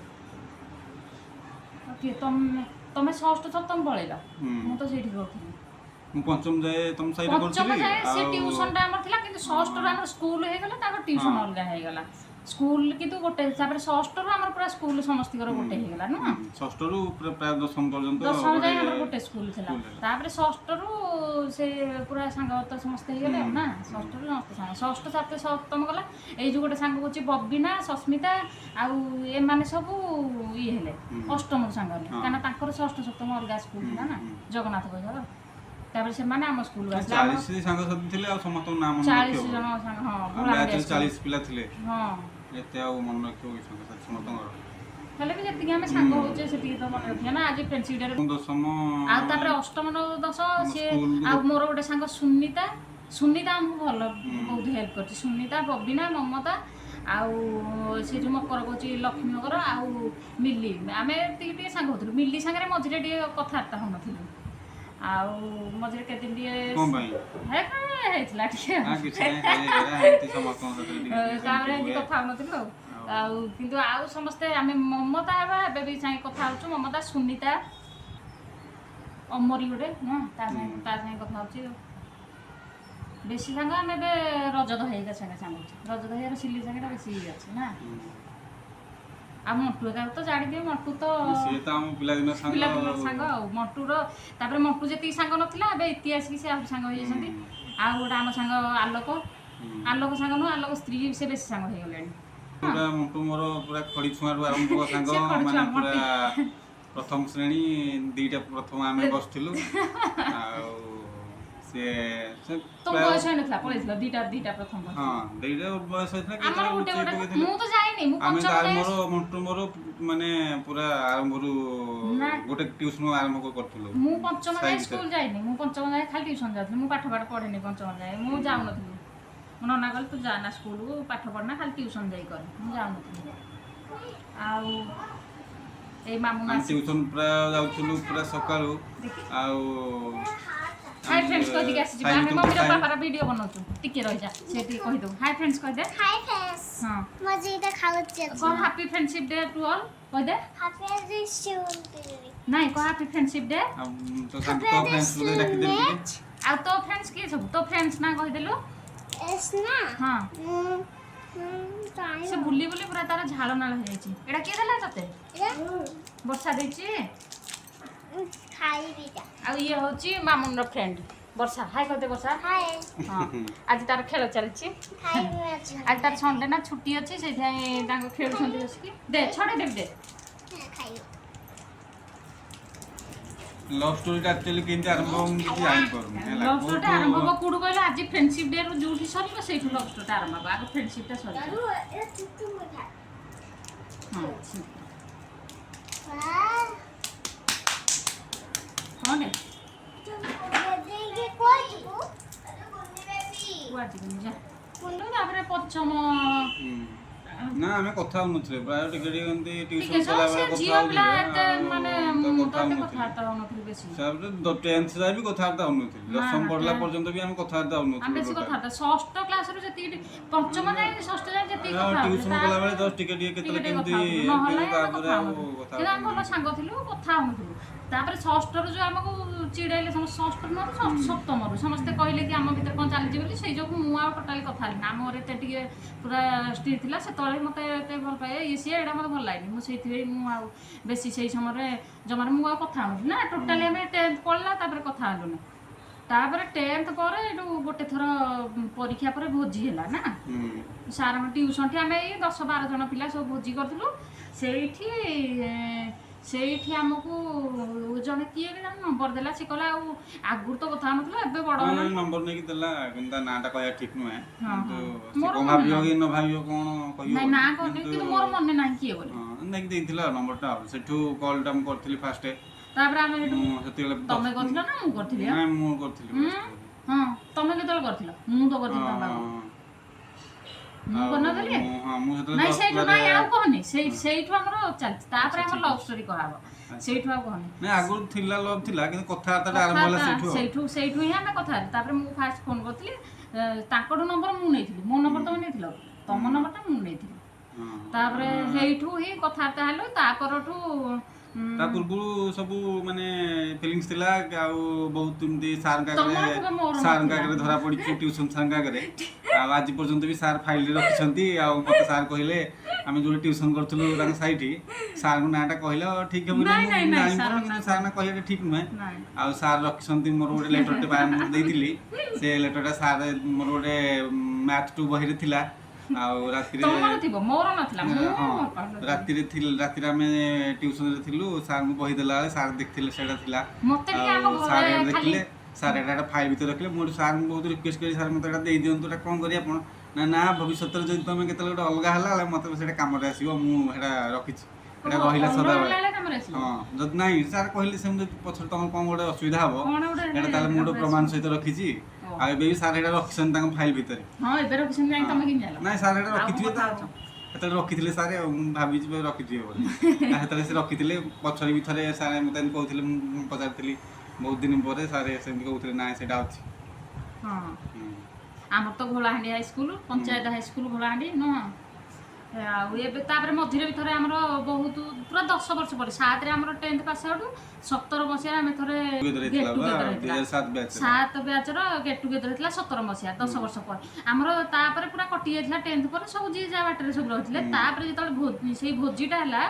ଆଉ କିଏ ତମେ ତମେ ଷଷ୍ଠ ସପ୍ତମ ପଳେଇଲ? ହୁଁ। ମୁଁ ତ ସେଇଠି କରୁଥିଲି। ମୁଁ ପଞ୍ଚମ ଯାଏ ତମ ସାହିରେ ପଞ୍ଚମ କରୁଥିଲି। ଯାଏ ସେ ଆଉ ଟ୍ୟୁସନଟା ଆମର ଥିଲା, କିନ୍ତୁ ଷଷ୍ଠରୁ ଆମର ସ୍କୁଲ ହେଇଗଲା, ତାଙ୍କର ଟ୍ୟୁସନ ଅଲଗା ହେଇଗଲା। ସ୍କୁଲ କିନ୍ତୁ ଗୋଟେ, ତାପରେ ଷଷ୍ଠରୁ ଆମର ପୁରା ସ୍କୁଲ ସମସ୍ତଙ୍କର ଗୋଟେ ହେଇଗଲା, ନୁହଁ? ହୁଁ, ଷଷ୍ଠରୁ ପୁରା ପ୍ରାୟ ଦଶମ ପର୍ଯ୍ୟନ୍ତ। ଦଶମ ଗୋଟେ ଯାଏ ଆମର ଗୋଟେ ସ୍କୁଲ ଥିଲା। ସ୍କୁଲ ହେଲା। ତାପରେ ଷଷ୍ଠରୁ ସେ ପୁରା ସାଙ୍ଗ ତ ସମସ୍ତେ ହେଇଗଲେ ଆଉ, ନା? ଷଷ୍ଠରୁ ସମସ୍ତେ ସାଙ୍ଗ, ଷଷ୍ଠ ସାତ ସପ୍ତମ ଗଲା। ଏଇ ଯୋଉ ଗୋଟେ ସାଙ୍ଗ କହୁଛି, ବବିନା, ସସ୍ମିତା ଆଉ ଏମାନେ ସବୁ ଇଏ ହେଲେ, ଅଷ୍ଟମରୁ ସାଙ୍ଗ ହେଲେ। କାରଣ ତାଙ୍କର ଷଷ୍ଠ ସପ୍ତମ ଅଲଗା ସ୍କୁଲ ଥିଲା ନା, ଜଗନ୍ନାଥ ବଜାର। ତାପରେ ସେମାନେ ଆମ ସ୍କୁଲକୁ ଆସିଲେ 40 ସାଙ୍ଗସାଥି ଥିଲେ, ଆଉ ସମସ୍ତଙ୍କ ନାଁ ମନେ 40 ରଖିବ? ଜଣ ସାଙ୍ଗ, ହଁ। ଆମ ଘୋଳାବିନ୍ଧା ବ୍ୟାଚରେ ସ୍କୁଲ। 40 ପିଲା ଥିଲେ। ହଁ। ଏତେ ଆଉ ମନେ ରଖିବ କି ସାଙ୍ଗସାଥି ସମସ୍ତଙ୍କର? ହେଲେ ବି ଯେତିକି ଆମେ ସାଙ୍ଗ ହଉଛେ, ସେତିକି ତ ମନେ ରଖିବା ନା। ଆଜି ଫ୍ରେଣ୍ଡସିପ୍ ଡେରେ ଦଶମ ଆଉ ତାପରେ ଅଷ୍ଟମ, ନବ, ଦଶ ଆମ ସିଏ ସ୍କୁଲକୁ ଆଉ ମୋର ଗୋଟେ ସାଙ୍ଗ ସୁନିତା। ସୁନିତା ଆମକୁ ଭଲ ବହୁତ ହେଲ୍ପ କରିଛି। ସୁନିତା, ବବିନା, ମମତା ଆଉ ସେ ଯୋଉ ମକର କହୁଛି, ଲକ୍ଷ୍ମୀ ମକର ଆଉ ମିଲି, ଆମେ ଟିକେ ଟିକେ ସାଙ୍ଗ ହଉଥିଲୁ। ମିଲି ସାଙ୍ଗରେ ମଝିରେ ଟିକେ କଥାବାର୍ତ୍ତା ହଉନଥିଲୁ, ଆଉ ମଝିରେ କେତେ ଦିନ ଟିକେ କଣ ପାଇଁ? ହେ, କଣ ହେଇଥିଲା ଟିକେ। ନା, କିଛି ନାହିଁ, ଏଇଟା ଏମିତି ସମସ୍ତଙ୍କ ସାଥିରେ ଟିକେ ଟିକେ ତାପରେ ସେମିତି ଏମିତି ହୁଏ। କଥା ହଉନଥିଲୁ। ଆଉ ଆଉ କିନ୍ତୁ ଆଉ ସମସ୍ତେ ଆମେ ମମତା ହେବା ଏବେ ବି ସାଙ୍ଗେ କଥା ହଉଛୁ। ମମତା, ସୁନିତା, ଅମରି ଗୋଟେ ନୁହଁ, ତା ସାଙ୍ଗେ କଥା ହଉଛି ଆଉ। ବେଶୀ ସାଙ୍ଗ ଆମେ ଏବେ ରଜତ ଭାଇକା ସାଙ୍ଗେ ସାଙ୍ଗ ହଉଛୁ। ରଜତ ଭାଇର ସିଲି ସାଙ୍ଗରେ ବେଶୀ ଇଏ ଅଛି ନା? ହୁଁ। ଆଉ ମଣ୍ଟୁ ହେରିକାକୁ ତ ଜାଣିଥିବେ, ମଣ୍ଟୁ ତ ସିଏ ତ ଆମ ପିଲାଦିନ ସାଙ୍ଗ। ପିଲାଦିନର ଆଉ ସାଙ୍ଗ। ଆଉ ମଣ୍ଟୁର ତାପରେ ମଣ୍ଟୁ ଯେତିକି ସାଙ୍ଗ ନଥିଲା, ଏବେ ଇତି ଆସିକି ସେ ଆହୁରି ସାଙ୍ଗ ହେଇଯାଇଛନ୍ତି। ଆଉ ଗୋଟେ ଆମ ସାଙ୍ଗ ଆଲୋକ। ଆଲୋକ ସାଙ୍ଗ ନୁହଁ, ଆଲୋକ ସ୍ତ୍ରୀ, ସେ ବେଶୀ ସାଙ୍ଗ ହେଇଗଲେଣି। ପୁରା ମଣ୍ଟୁ ମୋର ପୁରା ଖଡି ଛୁଆଁରୁ ଆରମ୍ଭ ସାଙ୍ଗ। ସେ ଖଡି ମାନେ ଛୁଆଁ, ପୁରା ପ୍ରଥମ ଶ୍ରେଣୀ, ଦିଟା ପ୍ରଥମ ଆମେ ବସିଥିଲୁ। ଆଉ ସିଏ ସେ ତମ ପ୍ରାୟ ବୟସ ହେଇନଥିଲା, ପଳେଇଥିଲ ଦିଟା ଦିଟା ପ୍ରଥମ ବୟସ। ହଁ, ଦିଟା ବୟସ ହେଇଥିଲା କି ଆମର ତାର ଗୋଟେ ଲୁଚେଇ ଗୋଟେ ପକେଇଥିଲେ। ମୁଁ ତ ଯାଇନି, ମୁଁ ଆମେ ପଞ୍ଚମ ତାର ଯାଏ ମୋର, ମଣ୍ଟୁ ମୋର ମାନେ ପୁରା ଆରମ୍ଭରୁ ନା। ଗୋଟେ ଟ୍ୟୁସନ ଆରମ୍ଭ କରୁଥିଲୁ। ମୁଁ ପଞ୍ଚମ ସାଇ ଯାଏ ଭିତରେ। ସ୍କୁଲ ଯାଇନି। ମୁଁ ପଞ୍ଚମ ଯାଏ ଖାଲି ଟ୍ୟୁସନ ଯାଉଥିଲି। ମୁଁ ପାଠ ପାଠ ପଢ଼େନି ପଞ୍ଚମ ଯାଏ, ମୁଁ ଯାଉନଥିଲି। ମୋ ନନା କହିଲେ, ତୁ ଯାନା ସ୍କୁଲକୁ, ପାଠ ପଢ଼ନା, ଖାଲି ଟ୍ୟୁସନ ଯାଇ କରେ। ମୁଁ ଯାଉନଥିଲି। ଆଉ ଏଇ ମାମୁଁ ଆମେ ଆସି ଟ୍ୟୁସନ ପୁରା ଯାଉଥିଲୁ ପୁରା ସକାଳୁ। ଦେଖି ଆଉ ହାଇ ଫ୍ରେଣ୍ଡସ୍ କହିଦେଇକି ଆସିଯିବ। ସାଇ ଆମେ ଭିତରକୁ ମମିର ସାଇ- ବାପାର ଭିଡ଼ିଓ ବନଉଛୁ, ଟିକେ ରହିଯା, ସେ ଟିକେ କହିଦେବୁ। ହାଇ ଫ୍ରେଣ୍ଡସ୍ କହିଦେ। Hi friends. ହଁ। ମୁଁ ଏଇଟା ଖାଉଛି। କହ, "Happy Friendship Day to all" କହିଦେ। Happy day. ନାଇଁ, କହ ହାପି ଫ୍ରେଣ୍ଡସିପ୍ ଡେ। ଆଉ ତ ସାଙ୍ଗ ତ ଫ୍ରେଣ୍ଡସ୍ ବୋଧେ ଡାକିଦେଲି ଟିକେ। ଆଉ ତୋ ଫ୍ରେଣ୍ଡସ୍ କିଏ ସବୁ? ତୋ ଫ୍ରେଣ୍ଡସ୍ ନା କହିଦେଲୁ। ନା। ହଁ। କାଇଁ? ସେ ବୁଲି ବୁଲି ପୁରା ତାର ଝାଳ ନାଳ ହେଇଯାଇଛି। ଏଇଟା କିଏ ଦେଲା ତତେ? ବର୍ଷା ଦେଇଛି। ଖାଇବି। ଆଉ ଇଏ ହଉଛି ମାମୁନର ଫ୍ରେଣ୍ଡ ବର୍ଷା। ହାଇ କହିଦେ ବର୍ଷା। ହାଏ। ହଁ, ଆଜି ତାର ଖେଳ ଚାଲିଛି। ଖାଇବି ଆଜି। ଆଜି ତାର ସଣ୍ଡେ ନା, ଛୁଟି ଅଛି, ସେଇଥିପାଇଁ ତାଙ୍କ ଖେଳୁଛନ୍ତି ବସିକି। ଦେ, ଛଡ଼େଇ ଦେବି, ଦେ। ଖାଇବି। ଲଭ୍ ଷ୍ଟୋରିଟା ଆକ୍ଚୁଆଲି କେମିତି ଆରମ୍ଭ ହବ ମୁଁ କିଛି ଜାଣିପାରୁନି ହେଲା। ଲଭ୍ ଷ୍ଟୋରିଟା କୋଉଠୁ- ଆରମ୍ଭ ହବ କୋଉଠୁ କହିଲ? ଆଜି ଫ୍ରେଣ୍ଡସିପ୍ ଡେ ରୁ ଯୋଉଠି ସରିବ, ସେଇଠୁ ଲଭ୍ ଷ୍ଟୋରିଟା ଆରମ୍ଭ ହବ। ଆଗ ଫ୍ରେଣ୍ଡସିପ୍ଟା ସରିବ। ଦାଦୁ, ଏ ଚୁଟୁ ଖା। ହଁ। ବାহ। କ'ଣ ରେ? ଦେଇକି କୁଆଯିବୁ? କୁଆଡ଼େ ଯିବୁନି, ଯା। ତାପରେ ପଞ୍ଚମ ହୁଁ। ନା, ଆମେ କଥା ହଉନଥିଲେ ପ୍ରାୟ, ଟିକେ ଟିକେ ଏମିତି ଟିକେ ଟ୍ୟୁସନ ସେ କଲାବେଳେ କଥା ଝିଅ ପିଲା ହଉଥିଲେ। ଏତେ ଆଉ ମାନେ ତ ମୁଁ ତ କଥା ଏତେ ହଉନଥିଲେ। କଥାବାର୍ତ୍ତା ହଉନଥିଲି ବେଶୀ। ତାପରେ ଟେନ୍ଥ ଯାଏ ବି କଥାବାର୍ତ୍ତା ହଉନଥିଲି। ନା, ଦଶମ ନା, ପଢିଲା ପର୍ଯ୍ୟନ୍ତ ବି ଆମେ କଥାବାର୍ତ୍ତା ଆମେ ହଉନଥିଲୁ ବେଶୀ ଟୋଟାଲି। କଥାବାର୍ତ୍ତା ଷଷ୍ଠ କ୍ଲାସରୁ ଯେତିକି, ପଞ୍ଚମ ଯାଏ, ଷଷ୍ଠ ଯାଏ ଯେତିକି କଥା ହଉଥିଲେ, ଟ୍ୟୁସନ କଲାବେଳେ ଜଷ୍ଟ ଟିକେ ଟିକେ ଟିକେ କେତେବେଳେ ଟିକେ କେମିତି କଥା ହଉଥିଲୁ, ନହେଲେ କିନ୍ତୁ ଆମେ ତାପରେ କଥା ଆଉ ହଉନଥିଲୁ। କଥା କିନ୍ତୁ ଆମେ ଭଲ ସାଙ୍ଗ ଥିଲୁ, କଥା ହଉନଥିଲୁ। ତାପରେ ଷଷ୍ଠରୁ ଯୋଉ ଆମକୁ ଚିଡ଼ାଇଲେ ସମସ୍ତେ, ଷଷ୍ଠରୁ ନୁହଁ ତ ସପ୍ତମରୁ ସମସ୍ତେ କହିଲେ କି ଆମ ଭିତରେ କ'ଣ ଚାଲିଛି ବୋଲି, ସେଇ ଯୋଗୁଁ ମୁଁ ଆଉ ଟୋଟାଲି କଥା ହେଲିନି। ଆମର ଏତେ ଟିକେ ପୁରା ଷ୍ଟ୍ରିକ୍ଟ ଥିଲା ସେତେବେଳେ। ମୋତେ ଏତେ ଭଲ ପାଏ ଇଏ ସିଏ, ଏଇଟା ମୋତେ ଭଲ ଲାଗେନି। ମୁଁ ସେଇଥିପାଇଁ ମୁଁ ଆଉ ବେଶୀ ସେଇ ସମୟରେ ଜମାରେ ମୁଁ ଆଉ କଥା ହଉନଥିଲି ନା ଟୋଟାଲି। ଆମେ ଟେନ୍ଥ ପଢ଼ିଲା ତାପରେ କଥା ହେଲୁନି। ତାପରେ ଟେନ୍ଥ ପରେ ଏଇଠୁ ଗୋଟେ ଥର ପରୀକ୍ଷା ପରେ ଭୋଜି ହେଲା ନା? ହୁଁ। ସାର୍ଙ୍କ ଟ୍ୟୁସନ୍ଠି ଆମେ ଏଇ 10-12 ଜଣ ପିଲା ସବୁ ଭୋଜି କରିଥିଲୁ। ସେଇଠି ଆମକୁ ଜଣେ କିଏ ଜଣେ ନମ୍ବର ଦେଲା। ସେ କହିଲା, ଆଉ ଆଗରୁ ତ କଥା ହଉନଥିଲ, ଏବେ ବଡ଼ ହେଲାଣି। ନମ୍ବର ନେଇକି ଦେଲା, କିନ୍ତୁ ତା ନାଁଟା କହିବା ଠିକ ନୁହେଁ। ହଁ, କିନ୍ତୁ ହଁ। ସେ ମୋର କଣ ମନେ ଭାବିବ ନାହିଁ। କି ନ ଭାବିବ, କଣ କହିବ? ନାଇଁ, ନା କହୁନି, କିନ୍ତୁ ମୋର ମନେ ନାହିଁ କିଏ ବୋଲି। ହଁ, ନେଇକି ଦେଇଥିଲା ନମ୍ବରଟା। ଆଉ ସେଠୁ କଲ୍ଟା ମୁଁ କରିଥିଲି ଫାଷ୍ଟ। ତାପରେ ଆମେ ସେଠୁ ମୁଁ ସେତେବେଳେ ତମେ କରିଥିଲ ନା ମୁଁ କରିଥିଲି? ନାଇଁ, ମୁଁ କରିଥିଲି ହୁଁ? first। ହଁ, ତମେ କେତେବେଳେ କରିଥିଲ? ମୁଁ ତ କରିଥିଲି ତମ ପାଖକୁ। ମୁଁ ଆଉ କରିନଥିଲି? ହଁ, ମୁଁ ସେତେବେଳେ ନାଇଁ, ଦଶ ସେଇଠୁ କ୍ଲାସରେ- ନାଇଁ, ଆଉ କହନି। ସେଇଠୁ ଆମର ଚାଲିଛି। ତାପରେ ଆମର ଲଭ୍ ଷ୍ଟୋରି କୁହାହବ। ସେଇଠୁ ଆଉ କହନି। ନାଇଁ, ଆଗରୁ ଥିଲା, ଲଭ୍ ଥିଲା, କିନ୍ତୁ କଥାବାର୍ତ୍ତାଟା ଆରମ୍ଭ ହେଲା କଥାବାର୍ତ୍ତା ସେଇଠୁ ଆଉ। ସେଇଠୁ ହିଁ ଆମେ କଥା ହେଲୁ। ତାପରେ ମୁଁ ଫାଷ୍ଟ ଫୋନ୍ କରିଥିଲି, ତାଙ୍କଠୁ ନମ୍ବର ମୁଁ ନେଇଥିଲି। ମୋ ନମ୍ବର ତମେ ନେଇଥିଲ, ତମ ନମ୍ବରଟା ମୁଁ ନେଇଥିଲି। ତାପରେ ସେଇଠୁ ହିଁ କଥାବାର୍ତ୍ତା ହେଲୁ। ତା ପରଠୁ ତା ପୂର୍ବରୁ ସବୁ ମାନେ ଫିଲିଙ୍ଗସ୍ ଥିଲା ଆଉ ବହୁତ ଏମିତି ସାର୍ଙ୍କ ତମର ଆଗରେ ଥିବ, ମୋର ସାର୍ଙ୍କ ନଥିଲା। ଆଗରେ ଧରା ପଡ଼ିଛୁ, ଟ୍ୟୁସନ୍ ସାର୍ଙ୍କ ଆଗରେ। ଆଉ ଆଜି ପର୍ଯ୍ୟନ୍ତ ବି ସାର୍ ଫାଇଲରେ ରଖିଛନ୍ତି। ଆଉ ମତେ ସାର୍ କହିଲେ, ଆମେ ଯୋଉଠି ଟ୍ୟୁସନ୍ କରୁଥିଲୁ ତାଙ୍କ ସାଇଠି, ସାର୍ଙ୍କ ନାଁଟା କହିଲେ ଠିକ୍ ହେବ ନାଇଁ, ନାଇଁ, ନାଇଁ, ସାରଙ୍କ କିନ୍ତୁ ସାର୍ ନାଁ କହିବାଟା ଠିକ୍ ନୁହେଁ। ନାଇଁ। ଆଉ ସାର୍ ରଖିଛନ୍ତି ମୋର ଗୋଟେ ଲେଟରଟେ ମୁଁ ଦେଇଥିଲି। ସେ ଲେଟରଟା ସାର୍ ମୋର ଗୋଟେ ମ୍ୟାଥ୍ ଟୁ ବହିରେ ଥିଲା ଆଉ ରାତିରେ ତମର ଥିବ, ମୋର ନଥିଲା। ମୁଁ ହଁ। ପାଉନଥିଲି। ରାତିରେ ଥିଲ, ରାତିରେ ଆମେ ଟ୍ୟୁସନରେ ଥିଲୁ, ସାର୍ଙ୍କୁ ବହି ଦେଲା ବେଳେ ସାର୍ ଦେଖିଥିଲେ ସେଇଟା ଥିଲା। ମତେ ଟିକେ ଆମ ଆଉ ସାର୍ ଘରେ ଏଇଟା ଖାଲି ଦେଖିଲେ, ସାର୍ ଏଇଟା ଫାଇଲ୍ ଭିତରେ ରଖିଲେ। ମୁଁ ସାର୍ଙ୍କୁ ବହୁତ ରିକ୍ୱେଷ୍ଟ କଲି, ସାର୍ ମୋତେ ଏଇଟା ଦେଇଦିଅନ୍ତୁ, ଏଇଟା କ'ଣ କରିବି ଆପଣ? ନା ନା, ଭବିଷ୍ୟତରେ ଯଦି ତମେ କେତେବେଳେ ଗୋଟେ ଅଲଗା ହେଲା ହେଲେ ମୋତେ ସେଇଟା କାମରେ ଆସିବ, ମୁଁ ସେଇଟା ରଖିଛି, ଏଇଟା ରହିଲା ଅଲଗା ସଦାବେଳେ। ହେଲା ବେଳେ କାମରେ ଆସିବ। ହଁ, ଯଦି ନାଇଁ ସାର୍ କହିଲେ ସେମିତି ପଛରେ ତମର କ'ଣ ଗୋଟେ ଅସୁବିଧା ହବ, କଣ ଗୋଟେ ଏଇଟା ତାହେଲେ ମୁଁ ଗୋଟେ କାମରେ ପ୍ରମାଣ ଆସିବ। ସହିତ ରଖିଛି। ଓ। ଆଉ ଏବେ ବି ସାର୍ ଏଇଟା ରଖିଛନ୍ତି ତାଙ୍କ ଫାଇଲ୍ ଭିତରେ। ହଁ, ଏବେ ରଖିଛନ୍ତି କାହିଁକି, ତମେ କେମିତି ଜାଣିଲ? ନାଇଁ, ସାର୍ ଏଇଟା ଆଉ କଣ ରଖିଥିବେ ତ। କଥା ଅଛ? ସେତେବେଳେ ରଖିଥିଲେ ସାର୍, ଆଉ ମୁଁ ଭାବିଛି ବୋଧେ ରଖିଥିବେ ବୋଲି। ନା, ସେତେବେଳେ ସେ ରଖିଥିଲେ। ପଛରେ ବି ଥରେ ସାର୍ ମୋତେ ଏମିତି କହୁଥିଲେ, ମୁଁ ପଚାରିଥିଲି ବହୁତ ଦିନ ପରେ, ସାର୍ ସେମିତି କହୁଥିଲେ, ନାଇଁ ସେଇଟା ଅଛି। ହଁ। ଆମର ତ ଘୋଳାହାଣ୍ଡି ହାଇସ୍କୁଲ, ପଞ୍ଚାୟତ ହାଇସ୍କୁଲ ଘୋଳାହାଣ୍ଡି ନୁହଁ? ଆଉ ଏବେ ତାପରେ ମଝିରେ ବି ଥରେ ଆମର ବହୁତ ପୁରା 10 ବର୍ଷ ପରେ, 7ରେ ଆମର 10th pass out, 17 ମସିହାରେ ଆମେ ଥରେ Together gate ହେଇଥିଲା ବା, ଟୁଗେଦର ହେଇଥିଲା। 2007 ବ୍ୟାଚ୍। 7 ବ୍ୟାଚର ଗେଟ୍ ଟୁଗେଦର ହେଇଥିଲା 17 ମସିହା, 10 ବର୍ଷ ପରେ। ଆମର ତାପରେ ପୁରା କଟି ଯାଇଥିଲା। 10th ପରେ ସବୁ ଯିଏ ଯାହା ବାଟରେ ସବୁ ରହିଥିଲେ। ତାପରେ ଯେତେବେଳେ ସେଇ ଭୋଜିଟା ହେଲା,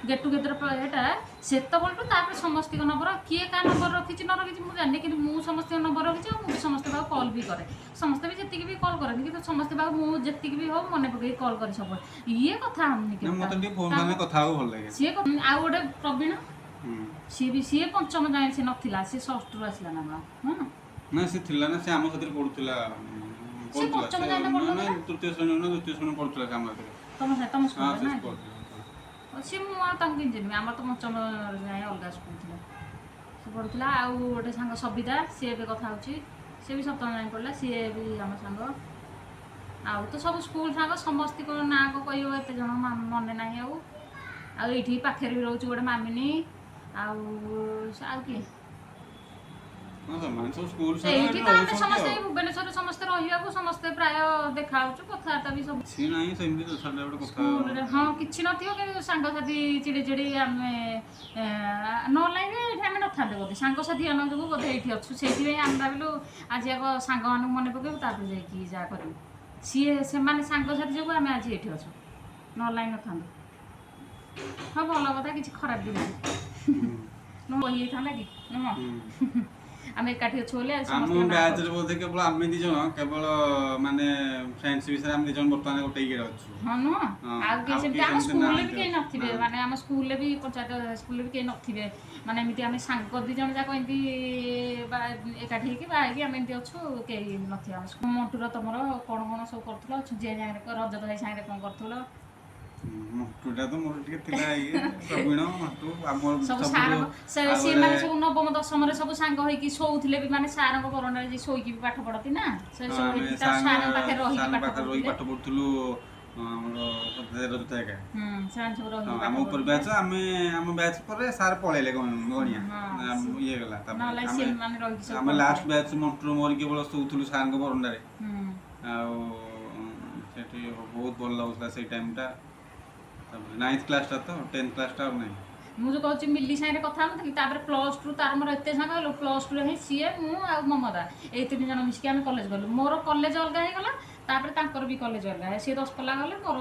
ଗେଟ୍ ଟୁଗେଦର ଏଟା, ସେତେବେଳଠୁ ତାପରେ ସମସ୍ତଙ୍କ ନମ୍ବର, କିଏ କାହା ନମ୍ବର ରଖିଛି ନ ରଖିଛି ମୁଁ ଜାଣିନି, କିନ୍ତୁ ମୁଁ ସମସ୍ତଙ୍କ ନମ୍ବର ରଖିଛି। ଆଉ ମୁଁ ବି ସମସ୍ତଙ୍କ ପାଖକୁ କଲ୍ ବି କରେ। ସମସ୍ତେ ବି ଯେତିକି ବି କଲ୍ କରନ୍ତି, କିନ୍ତୁ ସମସ୍ତେ ପାଖକୁ ମୁଁ ଯେତିକି ବି ହଉ ମନେ ପକେଇକି କଲ୍ କରେ ସବୁବେଳେ। ଇଏ କଥା ହଉନି ନା, କେବେ। ମତେ ଟିକେ ଫୋନ୍ ଫାନରେ କଥା ହେବାକୁ ଭଲ ଲାଗେ। ସିଏ ଆଉ ଗୋଟେ ପ୍ରବୀଣ, ସିଏ ବି, ସିଏ ପଞ୍ଚମ ଯାଏଁ ସେ ନଥିଲା, ସିଏ ଷଷ୍ଠରୁ ଆସିଲା ନା କଣ? ହଁ। ନା, ସେ ଥିଲା ନା, ସେ ଆମ ସାଥିରେ ପଢୁଥିଲା। ସେ ପଢୁଥିଲା। ପଞ୍ଚମ ଯାଏଁ ତ ନା, ପଢୁନଥିଲା? ନା, ତୃତୀୟ ଶ୍ରେଣୀ ନା ଦ୍ୱିତୀୟ ଶ୍ରେଣୀ ପଢୁଥିଲା ସେ ଆମ ସାଥିରେ। ତମ ହଁ। ସ୍କୁଲରେ ସେ ନା? ପଢୁଥିଲା। ଆଉ ସିଏ, ମୁଁ ଆଉ ତାଙ୍କୁ କେମିତି ଚିହ୍ନିବି? ଆମର ତ ପଞ୍ଚମ ଯାଏଁ ଅଲଗା ସ୍କୁଲ ଥିଲା। ସେ ପଢ଼ୁଥିଲା। ଆଉ ଗୋଟେ ସାଙ୍ଗ ସବିତା, ସିଏ ଏବେ କଥା ହେଉଛି, ସିଏ ବି ସପ୍ତମ ଯାଏଁ ପଢ଼ିଲା, ସିଏ ବି ଆମ ସାଙ୍ଗ। ଆଉ ତ ସବୁ ସ୍କୁଲ ସାଙ୍ଗ, ସମସ୍ତଙ୍କ ନାଁ କହିବ ଏତେ ଜଣ ମନେ ନାହିଁ। ଆଉ ଆଉ ଏଇଠି ପାଖରେ ବି ରହୁଛି ଗୋଟେ ମାମିନି। ଆଉ ଆଉ କିଏ? ହଁ, ସେମାନେ ସବୁ ସ୍କୁଲ ଏଇଠି ତ ଆମେ ରହୁଛନ୍ତି। ସମସ୍ତେ ଆଉ ଏଇ ଭୁବନେଶ୍ୱରରେ ସମସ୍ତେ ରହିବାକୁ ସମସ୍ତେ ପ୍ରାୟ ଦେଖା ହଉଛୁ, କଥାବାର୍ତ୍ତା ବି ସବୁ। କିଛି ନାହିଁ ସେମିତି ଛାଡ଼ିଲେ ଗୋଟେ କଥା। ସ୍କୁଲରେ ହଁ, କିଛି ନଥିବ, କିନ୍ତୁ ସାଙ୍ଗସାଥି ଚିଡ଼ି ଚିଡ଼ି ଆମେ ନହେଲେ ବି ଏଇଠି ଆମେ ନଥାନ୍ତେ ବୋଧେ। ସାଙ୍ଗସାଥି ମାନଙ୍କ ଯୋଗୁଁ ବୋଧେ ଏଇଠି ଅଛୁ। ସେଇଥିପାଇଁ ଆମେ ଭାବିଲୁ ଆଜି ଆଗ ସାଙ୍ଗମାନଙ୍କୁ ମନେ ପକେଇବୁ, ତାପରେ ଯାଇକି ଯାହା କରିବୁ। ସିଏ ସେମାନେ ସାଙ୍ଗସାଥି ଯୋଗୁଁ ଆମେ ଆଜି ଏଇଠି ଅଛୁ, ନହେଲେ ନଥାନ୍ତୁ। ହଁ, ଭଲ କଥା, କିଛି ଖରାପ ବି ନାହିଁ। କହିଯାଇଥାନ୍ତା କି ନୁହଁ? ଆମେ ଏକାଠି ଅଛୁ ବୋଲି ଆଜି ଆମ ସମସ୍ତଙ୍କ ନାଁ ବ୍ୟାଚରେ ବୋଧେ କେବଳ ଆମେ ଦି ଜଣ, କେବଳ ମାନେ ଫ୍ରେଣ୍ଡସ୍ ବିଷୟରେ ଆମେ ଦି ଜଣ ବର୍ତ୍ତମାନ ଗୋଟେ ଇଏରେ ଅଛୁ। ହଁ, ନୁହଁ? ହଁ, ଆଉ କେହି ଆଉ ସେମିତି କେହି ଆମ ସେମିତି ସ୍କୁଲରେ ବି ନାହାନ୍ତି। କେହି ନଥିବେ। ନାହାନ୍ତି। ମାନେ ଆମ ସ୍କୁଲରେ ବି, ପଞ୍ଚାୟତ ସ୍କୁଲରେ ବି କେହି ନଥିବେ। ମାନେ ଏମିତି ଆମେ ସାଙ୍ଗ ଦି ଜଣ ଯାକ ଏମିତି ବା ଏକାଠି ହେଇକି ବାହା ହେଇକି ଆମେ ଏମିତି ଅଛୁ, କେହି ନଥିବେ ଆମ ସ୍କୁଲ। ମଣ୍ଟୁର ତମର କ'ଣ କ'ଣ ସବୁ କରୁଥିଲ? ଛୁଞ୍ଜିଆ ସାଙ୍ଗରେ, ରଜତ ଭାଇ ସାଙ୍ଗରେ କ'ଣ କରୁଥିଲ? ମଣ୍ଟୁଟା ତ ମୋର ଟିକେ ଥିଲା ଇଏ, ପ୍ରବୀଣ, ମଣ୍ଟୁ ଆମର ସବୁ ସବୁଠୁ ସାର ଆଉ ସେମାନେ ଗୋଟେ ସବୁ ନବମ ଦଶମରେ ସବୁ ସାଙ୍ଗ ହେଇକି ଶୋଉଥିଲେ ବି, ମାନେ ସାରଙ୍କ ବରଣ୍ଡାରେ ଯାଇ ଶୋଇକି ବି ପାଠ ପଢନ୍ତି ନା ସେ ହଁ, ସବୁ ଆମେ ହେଇକି ତା ସାରଙ୍କ ପାଖରେ ରହିକି ସାରଙ୍କ ପାଠ ପାଖରେ ରହିକି ପଢୁଥିଲେ। ପାଠ ପଢୁଥିଲୁ ଆମର ରଜତ ଏକା। ସେମାନେ ସବୁ ହଁ, ରହିକି ଆମ ପାଠ ଉପର ପଢୁଥିଲେ। ବ୍ୟାଚ୍, ଆମେ ଆମ ବ୍ୟାଚ୍ ପରେ ସାର୍ ପଳେଇଲେ ଗଣିଆ ଇଏ ଗଲା। ତାପରେ ନହେଲେ ଆମେ ସେମାନେ ରହିକି ସବୁ ଆମେ ପଢୁଥିଲେ। ଲାଷ୍ଟ ବ୍ୟାଚ୍, ମଣ୍ଟୁର ମୋର କେବଳ ଶୋଉଥିଲୁ ସାରଙ୍କ ବରଣ୍ଡାରେ। ଆଉ ସେଠି ବହୁତ ଭଲ ଲାଗୁଥିଲା ସେଇ ଟାଇମ୍ଟା। ତାପରେ ନାଇନ୍ଥ କ୍ଲାସ୍ଟା ତ, 10th କ୍ଲାସ୍ଟା ଆଉ ନାହିଁ। ମୁଁ ଯୋଉ କହୁଛି ମିଲି ସାଙ୍ଗରେ କଥା ହଉନଥିଲି, ତାପରେ ପ୍ଲସ୍ ଟୁ ତାର ମୋର ଏତେ ସାଙ୍ଗ ହେଲୁ। ପ୍ଲସ୍ ଟୁରେ ହିଁ ସିଏ, ମୁଁ ଆଉ ମମତା, ଏଇ ତିନି ଜଣ ମିଶିକି ଆମେ କଲେଜ ଗଲୁ। ମୋର କଲେଜ ଅଲଗା ହେଇଗଲା, ତାପରେ ତାଙ୍କର ବି କଲେଜ ଅଲଗା। ସିଏ ଦଶପଲ୍ଲା ଗଲେ, ମୋର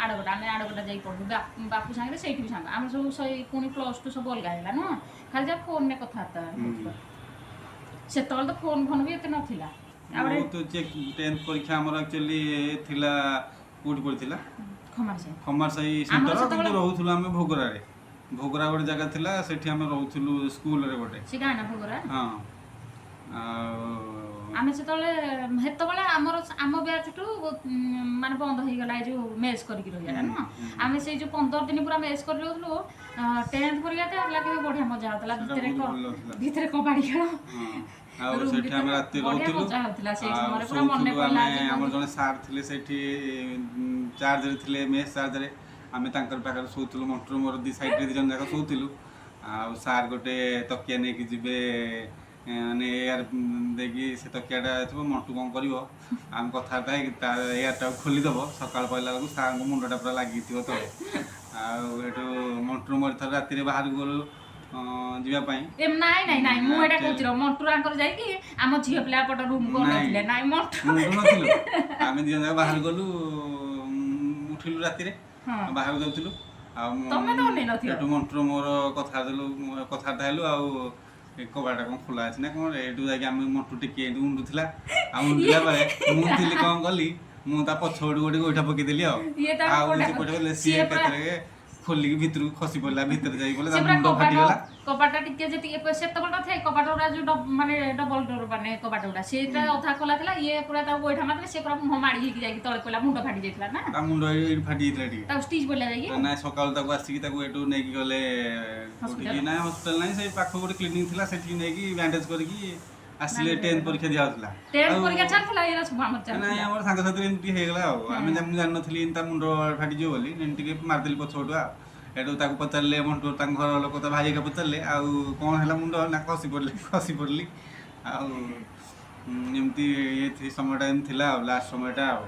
ଆଡ଼ଗଟା, ଆମେ ଆଡ଼ଗଟା ଯାଇକି ପଢ଼ିଲୁ। ବାପୁ ସାଙ୍ଗରେ ସେଇଠି ବି ସାଙ୍ଗ ଆମେ ସବୁ। ସେଇ ପୁଣି ପ୍ଲସ୍ ଟୁ ସବୁ ଅଲଗା ହେଇଗଲା ନୁହଁ? ଖାଲି ଯାହା ଫୋନ୍ରେ କଥାବାର୍ତ୍ତା ହଉଥିଲୁ। ସେତେବେଳେ ତ ଫୋନ୍ ଫୋନ୍ ବି ଏତେ ନଥିଲା। ଆଉ ଗୋଟେ ବହୁତ 10th ପରୀକ୍ଷା ଆମର ଆକ୍ଚୁଆଲି ଥିଲା, କୋଉଠି ପଡ଼ିଥିଲା? ଖମାର ସାହି। ଖମାର ସାହି ଆମର ସେଣ୍ଟର। ସେତେବେଳେ କିନ୍ତୁ ରହୁଥିଲୁ ଆମେ ଭୋଗରାରେ। ଭୋଗରା ଗୋଟେ ଜାଗା ଥିଲା, ସେଠି ଆମେ ରହୁଥିଲୁ ସ୍କୁଲରେ ଗୋଟେ। ସେ ଗାଁ ନା ଭୋଗରା। ହଁ, ଆଉ ଆମେ ସେତେବେଳେ ସେତେବେଳେ ଆମର ଆମ ବ୍ୟାଚ୍ ଠୁ ମାନେ ବନ୍ଦ ହେଇଗଲା ଏ ଯୋଉ ମେସ୍ କରିକି ରହିବାଟା ନୁହଁ? ଆମେ ସେଇ ଯୋଉ 15 ଦିନ ପୁରା ମେସ୍ କରି ରହୁଥିଲୁ। 10th ପରୀକ୍ଷା ତ ହେଲା, କେବେ ବଢିଆ ମଜା ହଉଥିଲା। ସେଟା ଭିତରେ ବହୁତ ଭଲ ଲାଗୁଥିଲା। ଭିତରେ କବାଡି ଖେଳ ହଁ, ଆଉ ରୁମ୍ ସେଠି ଆମେ ଭିତରେ ରାତି ବଢିଆ ରହୁଥିଲୁ ମଜା ହଉଥିଲା ସେଇ ଆଉ ସମୟରେ, ପୁରା ମନେ ଶୋଉଥିଲୁ ପଡିଲା ଆମେ। ଆଜି ଆମର ବହୁତ। ଜଣେ ସାର୍ ଥିଲେ ସେଠି, ଚାର୍ଜରେ ଥିଲେ, ମେସ୍ ଚାର୍ଜରେ। ଆମେ ତାଙ୍କର ପାଖରେ ଶୋଉଥିଲୁ। ମଣ୍ଟୁର ମୋର ଦି ସାଇଡ଼ରେ ଦି ଜଣ ଯାକ ଶୋଉଥିଲୁ। ଆଉ ସାର୍ ଗୋଟେ ତକିଆ ନେଇକି ଯିବେ, ମାନେ ଏୟାର ଦେଇକି ସେ ତକିଆଟା ଥିବ। ମଣ୍ଟୁ କ'ଣ କରିବ, ଆମେ କଥାବାର୍ତ୍ତା ହେଇକି ତା ଏୟାରଟାକୁ ଖୋଲିଦେବ। ସକାଳ ପାଇଲା ବେଳକୁ ସାର୍ଙ୍କ ମୁଣ୍ଡଟା ପୁରା ଲାଗିଥିବ ତଳେ। ଆଉ ଏଠୁ ମଣ୍ଟୁର ମୋର ଥରେ ରାତିରେ ବାହାରକୁ ଗଲୁ ଯିବା ପାଇଁ। ଏ ନାଇଁ ନାଇଁ ନାଇଁ, ମୁଁ ଏଇଟା କହୁଛି ରହ। ମଣ୍ଟୁ ଆଙ୍କର ଯାଇକି ଆମ ଝିଅ ପିଲା ପଟ ରୁମ୍ କୁ ଅନଉଥିଲେ। ନାଇଁ, ମଣ୍ଟୁ ମଣ୍ଟୁ ନଥିଲୁ, ଆମେ 2 ଜଣ ଯାକ ବାହାରକୁ ଗଲୁ। ଉଠିଲୁ ରାତିରେ, ବାହାରକୁ ଯାଉଥିଲୁ ଆଉ ତମେ ତ ଅନେଇ ନଥିବ। ଏଠୁ ମଣ୍ଟୁର ମୋର କଥା ଦେଲୁ, କଥାବାର୍ତ୍ତା ହେଲୁ। ଆଉ ଏ କବାଟଟା କ'ଣ ଖୋଲା ଅଛି ନା କ'ଣ, ଏଇଠୁ ଯାଇକି ଆମେ ମଣ୍ଟୁ ଟିକେ ଏଇଠୁ ଉଣ୍ଡୁଥିଲା। ଆଉ ଉଣ୍ଡିଲା ପରେ ମୁଁ ଥିଲି, କ'ଣ କଲି, ମୁଁ ତା ପଛପଟୁ ଗୋଟେ ଗୋଇଠା ପକେଇଦେଲି। ଆଉ ଇଏ ତାକୁ ଆଉ କୋଉଟା ସେ ପଟେ ଗଲେ, ସିଏ ସିଏ ପୁରା ଏକାଥରକେ ଖୋଲିକି ଭିତରକୁ ଖସି ପଡିଲା। ଭିତରେ ଯାଇକି ପଡିଲା, ସେ ତା ପୁରା ମୁଣ୍ଡ କବାଟ ଫାଟିଗଲା। କବାଟ ଟିକେ ଯେତିକି ସେତେବେଳେ ନଥାଏ କବାଟ ଗୁଡା ଯୋଉ ମାନେ ଡବଲ ଡୋର, ମାନେ କବାଟ ଗୁଡା ସେଇଟା ଅଧା ଖୋଲା ଥିଲା। ଇଏ ପୁରା ତାକୁ ଗୋଇଠା ମାରିଦେଲେ, ସେ ପୁରା ମୁହଁ ମାଡ଼ି ହେଇକି ଯାଇକି ତଳେ ପଡ଼ିଲା। ମୁଣ୍ଡ ଫାଟି ଯାଇଥିଲା ନା? ତା ମୁଣ୍ଡ ଏଇଠି ଫାଟି ଯାଇଥିଲା ଟିକେ। ତାକୁ ଷ୍ଟିଚ୍ ପଡ଼ିଲା ଯାଇକି। ନାଇଁ, ସକାଳୁ ତାକୁ ଆସିକି ତାକୁ ଏଠୁ ନେଇକି ଗଲେ କୋଉଠିକି ନା, ହସ୍ପିଟାଲ ନାହିଁ, ସେଇ ପାଖ ଗୋଟେ କ୍ଲିନିକ ଥିଲା, ସେଠିକି ନେଇକି ବ୍ୟାଣ୍ଡେଜ କରିକି ଆସିଲେ। 10th ପରୀକ୍ଷା ଦିଆହଉଥିଲା। 10th ପରୀକ୍ଷା ଚାଲିଥିଲା, ଏଇରା ସବୁ ଆମର ନାଇଁ, ଚାଲିଥିଲା। ଆମର ସାଙ୍ଗସାଥିରେ ଏମିତି ହେଇଗଲା। ଆଉ ଆମେ ମୁଁ ଜାଣିନଥିଲି ଏମିତି ତା ମୁଣ୍ଡ ଫାଟିଯିବ ବୋଲି। ଏମିତି ଟିକେ ମାରିଦେଲି ପଛପଟୁ। ଆଉ ଏଠୁ ତାକୁ ପଚାରିଲେ ମଣ୍ଟୁ, ତାଙ୍କ ଘର ଲୋକ, ତା ଭାଇ ଏକା ପଚାରିଲେ, ଆଉ କ'ଣ ହେଲା ମୁଣ୍ଡ? ନା, ଖସି ପଡ଼ିଲି, ଖସି ପଡ଼ିଲି। ଆଉ ଏମିତି ଇଏ ସମୟଟା ଏମିତି ଥିଲା ଆଉ ଲାଷ୍ଟ ସମୟଟା ଆଉ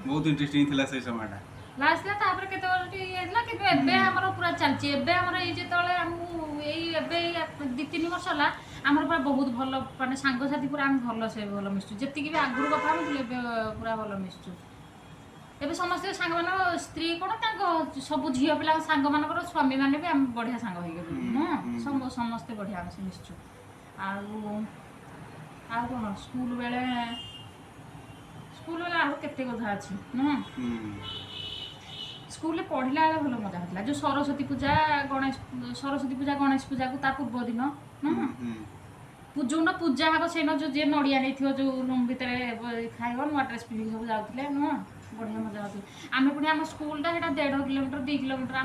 ବହୁତ ଇଣ୍ଟରେଷ୍ଟିଂ ଥିଲା ସେଇ ସମୟଟା। ଲାଷ୍ଟ ଥିଲା। ତାପରେ କେତେ ବର୍ଷ ଟିକେ ଇଏ ହେଇଥିଲା, କିନ୍ତୁ ଏବେ ଆମର ପୁରା ଚାଲିଛି। ଏବେ ଆମର ଏଇ ଯେତେବେଳେ ଆମକୁ ଏଇ ଏବେ ଏଇ 2-3 ବର୍ଷ ହେଲା, ଆମର ପୁରା ବହୁତ ଭଲ, ମାନେ ସାଙ୍ଗସାଥି ପୁରା ଆମେ ଭଲ ସେ ଭଲ ମିଶୁଛୁ। ଯେତିକି ବି ଆଗରୁ କଥା ହଉଥିଲୁ, ଏବେ ପୁରା ଭଲ ମିଶୁଛୁ। ଏବେ ସମସ୍ତେ ସାଙ୍ଗମାନଙ୍କ ସ୍ତ୍ରୀ କ'ଣ, ତାଙ୍କ ସବୁ ଝିଅ ପିଲାଙ୍କ ସାଙ୍ଗମାନଙ୍କର ସ୍ୱାମୀମାନେ ବି ଆମେ ବଢ଼ିଆ ସାଙ୍ଗ ହେଇଗଲୁ। ହଁ, ସବୁ ସମସ୍ତେ ବଢ଼ିଆ ଆମେ ସେ ମିଶୁଛୁ। ଆଉ କ'ଣ, ସ୍କୁଲ ବେଳେ ଆଉ କେତେ କଥା ଅଛି ନୁହଁ? ହୁଁ। ସ୍କୁଲରେ ପଢ଼ିଲା ବେଳେ ଭଲ ମଜା ହେଉଥିଲା। ଯୋଉ ସରସ୍ୱତୀ ପୂଜା, ଗଣେଶ, ସରସ୍ୱତୀ ପୂଜା, ଗଣେଶ ପୂଜାକୁ ତା ପୂର୍ବ ଦିନ ନୁହଁ? ହୁଁ। ଯୋଉଦିନ ପୂଜା ହବ, ସେଇଦିନ ଯୋଉ ଯିଏ ନଡ଼ିଆ ନେଇଥିବ, ଯୋଉ ରୁମ୍ ଭିତରେ ଖାଇବ, ନୂଆ ଡ୍ରେସ୍ ପିନ୍ଧିକି ସବୁ ଯାଉଥିଲେ ନୁହଁ? ବଢ଼ିଆ ମଜା ହେଉଥିଲା। ଆମେ ପୁଣି ଆମ ସ୍କୁଲଟା ସେଇଟା 1.5 କିଲୋମିଟର, 2 କିଲୋମିଟର।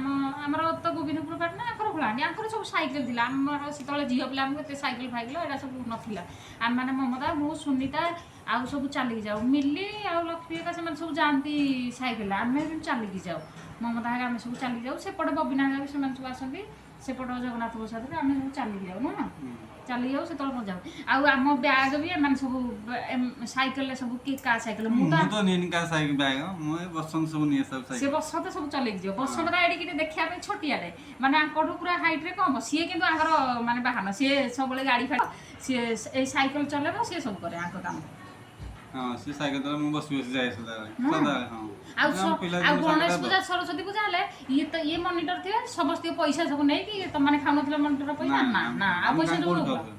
ଆମର ତ ଗୋବିନ୍ଦପୁର ପାଟଣା, ଆଙ୍କର ଘୋଳାହାଣ୍ଡି। ଆଙ୍କର ସବୁ ସାଇକେଲ ଥିଲା। ଆମର ସେତେବେଳେ ଝିଅ ପିଲା, ଆମକୁ ଏତେ ସାଇକେଲ ଫାଇକେଲ ଏଇଟା ସବୁ ନଥିଲା। ଆମେମାନେ ମମତା, ମୁଁ, ସୁନିତା ଆଉ ସବୁ ଚାଲିକି ଯାଉ। ମିଲି ଆଉ ଲକ୍ଷ୍ମୀ ଏକା ସେମାନେ ସବୁ ଯାଆନ୍ତି ସାଇକେଲ, ଆମେ କିନ୍ତୁ ଚାଲିକି ଯାଉ। ମମତା ହେକା ଆମେ ସବୁ ଚାଲିକି ଯାଉ। ସେପଟେ ବବିନା ହେକା ବି ସେମାନେ ସବୁ ଆସନ୍ତି ସେପଟ ଜଗନ୍ନାଥ ପ୍ରସାଦରେ। ଆମେ ସବୁ ଚାଲିକି ଯାଉ ନୁହଁ? ଚାଲିକି ଯାଉ, ସେତେବେଳେ ମଜା ହୁଏ। ଆଉ ଆମ ବ୍ୟାଗ ବି ଏମାନେ ସବୁ ସାଇକେଲରେ ସବୁ, କିଏ କାହା ସାଇକେଲ, ମୁଁ ତ ମୁଁ ତ ନିଏନି କାହା ସାଇକେଲ ବ୍ୟାଗ। ମୁଁ ଏ ବସନ୍ତ ସବୁ ନିଏ ସବୁ ସେ ସାଇକେଲ। ବସନ୍ତ ସବୁ ଚଲେଇକି ଯିବ। ବସନ୍ତଟା ଏଡ଼ିକି ଟିକେ ଦେଖିବା ପାଇଁ ଛୋଟିଆଟେ, ମାନେ ଆଙ୍କଠୁ ପୁରା ହାଇଟ୍ରେ କମ ସିଏ, କିନ୍ତୁ ଆଙ୍କର ମାନେ ବାହାନ। ସିଏ ସବୁବେଳେ ଗାଡ଼ି ଫାଡ଼ି, ସିଏ ଏଇ ସାଇକେଲ ଚଲେଇବ, ସିଏ ସବୁ କରେ ଆଙ୍କ କାମ। ହଁ, ସେ ସାଇକେଲ ତଳେ ମୁଁ ବସି ବସି ଯାଏ ସଦାବେଳେ, ସଦାବେଳେ, ହଁ। ଆଉ ଆମ ପିଲାଦିନ ଆଉ ଗଣେଶ ସାଙ୍ଗଟା ପୂଜା, ସରସ୍ୱତୀ ପୂଜା ହେଲେ ଇଏ ତ ଇଏ ମନିଟର ଥିବେ, ସମସ୍ତଙ୍କ ପଇସା ସବୁ ନେଇକି। ତମମାନେ ଖାଉନଥିଲ ମନିଟର ପଇସା? ନା ନା, ଆଉ ଆମେ ପଇସା କାଇଁ ଯୋଉ କୋଉଠି ଦଉଥିଲ? ଖାଉଥିଲୁ?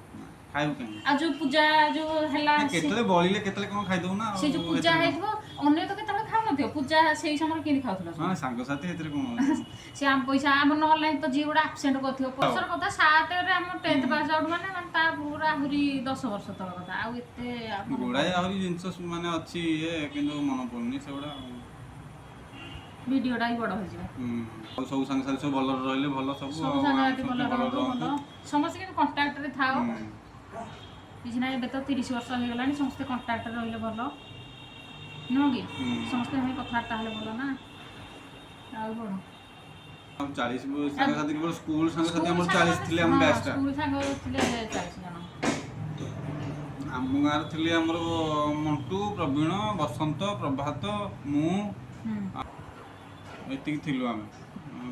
ଖାଇବୁ କାହିଁକି? ଆଉ ଯୋଉ ପୂଜା ଯୋଉ ହେଲା ନା, କେତେବେଳେ ବଳିଲେ କେତେବେଳେ କ'ଣ ଖାଇଦବୁ ନା। ସେ ଯୋଉ ଆଉ ପୂଜା ଏଥିରେ ହେଇଥିବ, ଅନ୍ୟ ତ କେତେବେଳେ ଖାଉନଥିବ, ପୂଜା ସେଇ ସମୟରେ କେମିତି ଖାଉଥିଲ ସବୁ? ହଁ, ସାଙ୍ଗସାଥି, ଏଥିରେ କ'ଣ ଅଛି? ସେ ଆମ ପଇସା ଆମ ନହେଲେ ନାହିଁ ତ ଯିଏ ଗୋଟେ ଆବସେଣ୍ଟ କରିଥିବ। ବର୍ଷର କଥା, 7ରେ ଆମ 10th pass out, ମାନେ ମାନେ ତା ପୂର୍ବରୁ ଆହୁରି 10 ବର୍ଷ ତଳ କଥା। ଆଉ ଏତେ ଆମର ଗୁଡ଼ାଏ ଆହୁରି ଜିନିଷ ମାନେ ଅଛି ଇଏ, କିନ୍ତୁ ମନେ ପଡୁନି ସେଗୁଡ଼ା ଆଉ। ଭିଡ଼ିଓଟା ବି ବଡ଼ ହେଇଯିବ। ହୁଁ। ଆଉ ସବୁ ସାଙ୍ଗସାଥି ସବୁ ଭଲରେ ରହିଲେ ଭଲ ସବୁ। ସବୁ ଆଉ ଆମେ ସାଙ୍ଗସାଥି ସବୁ ଭଲ ଭଲରେ ରୁହନ୍ତୁ, ଭଲ। ରହନ୍ତୁ। ସମସ୍ତେ କିନ୍ତୁ କଣ୍ଟାକ୍ଟରେ ଥାଅ। କିଛି ନାହିଁ, ଏବେ ତ 30 ବର୍ଷ ହେଇଗଲାଣି, ସମସ୍ତେ କଣ୍ଟାକ୍ଟରେ ରହିଲେ ଭଲ ନୁହଁ କି? ହୁଁ। ସମସ୍ତେ ସାଙ୍ଗେ କଥାବାର୍ତ୍ତା ହେଲେ ଭଲ ନା। ଆଉ କ'ଣ? ଆଉ 40 ସାଙ୍ଗସାଥି, କେବଳ ସ୍କୁଲ ସାଙ୍ଗସାଥି ଆମର 40 ଥିଲେ ଆମ ବ୍ୟାଚଟା। ସ୍କୁଲ ସାଙ୍ଗ ଥିଲେ 40 ଜଣ। ଆମ ଗାଁରେ ଥିଲେ ଆମର ମଣ୍ଟୁ, ପ୍ରବୀଣ, ବସନ୍ତ, ପ୍ରଭାତ, ମୁଁ, ଏତିକି ଥିଲୁ ଆମେ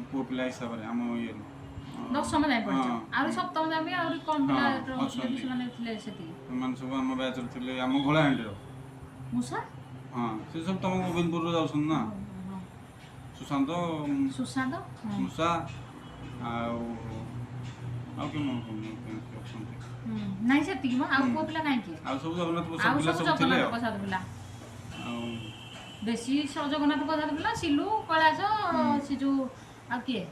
ପୁଅ ପିଲା ହିସାବରେ ଆମ ଇଏରୁ। ଦଶମ ଯାଏଁ ପଢିଛ? ହଁ। ଆହୁରି ସପ୍ତମ ଯାଏଁ ବି ଆହୁରି କମ୍ ପିଲା ହଁ, ରହୁଥିଲେ ବି। ଅଛନ୍ତି। ସେମାନେ ଥିଲେ ସେତିକି। ସେମାନେ ସବୁ ଆମ ବ୍ୟାଚରେ ଥିଲେ, ଆମ ଘୋଳାହାଣ୍ଡିର। ମୂଷା। ହଁ, ସେ ସବୁ ତମ ଗୋବିନ୍ଦପୁରରୁ ଯାଉଛନ୍ତି ନା? ସୁଶାନ୍ତ। ସୁଶାନ୍ତ, ହଁ। ମୂଷା, ଆଉ ଆଉ କିଏ ମନେ ପଡୁନି, କିଏ କିଏ ଅଛନ୍ତି। ନାଇଁ, ସେତିକି ମ, ଆଉ ପୁଅ ପିଲା କାହିଁକି? ଆଉ ସବୁ ଜଗନ୍ନାଥ ପ୍ରସାଦ ଆଉ ପିଲା ସବୁ ସବୁ ଥିଲେ। ଜଗନ୍ନାଥ ଆଉ ପ୍ରସାଦ ପିଲା। ଆଉ ବେଶୀ ଜଗନ୍ନାଥ ପ୍ରସାଦ ପିଲା, ସିଲୁ, କୈଳାସ, ସେ ଯୋଉ ଆଉ କିଏ?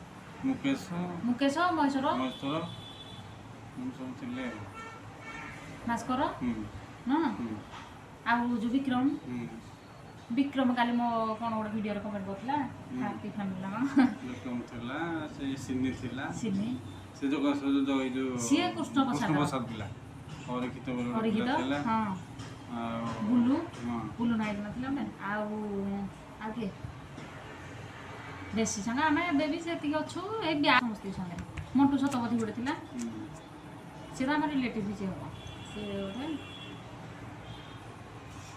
ମୁକେଶ। ମୁକେଶ, ମହେଶ୍ୱର। ମହେଶ୍ୱର, ଏମିତି ସବୁ ଥିଲେ ଆଉ। ଭାସ୍କର। ହୁଁ। ହଁ। ହୁଁ। ଆଉ ଯୋଉ ବିକ୍ରମ। ହୁଁ। ବିକ୍ରମ କାଲି ମୋ କ'ଣ ଗୋଟେ ଭିଡ଼ିଓରେ କମେଣ୍ଟ କରୁଥିଲା, ହାପି ଫ୍ୟାମିଲି ନା କ'ଣ। ବିକ୍ରମ ଥିଲା, ସେ ସିନି ଥିଲା। ସିନି। ସେ ଯୋଉ ସେ ଯୋଉ ଏଇ ଯୋଉ ସିଏ କୃଷ୍ଣ ପ୍ରସାଦ। କୃଷ୍ଣ ପ୍ରସାଦ ପିଲା, ଅରକ୍ଷିତ ବୋଲି ଗୋଟେ ପିଲା ଅରିକ୍ଷିତ। ଥିଲା। ହଁ। ଆଉ ବୁଲୁ। ହଁ। ବୁଲୁ ନାୟକ ନଥିଲା ଗୋଟେ? ଆଉ ଆଉ କିଏ ବେଶୀ ସାଙ୍ଗ? ଆମେ ଏବେ ବି ସେତିକି ଅଛୁ, ଏଇ ବ୍ୟାଚ୍ ସମସ୍ତଙ୍କ ସାଙ୍ଗରେ। ମଣ୍ଟୁ ଶତପଥୀ ଗୋଟେ ଥିଲା। ହୁଁ। ସେ ତ ଆମ ରିଲେଟିଭ୍ ସିଏ ହବ, ସେ ଗୋଟେ।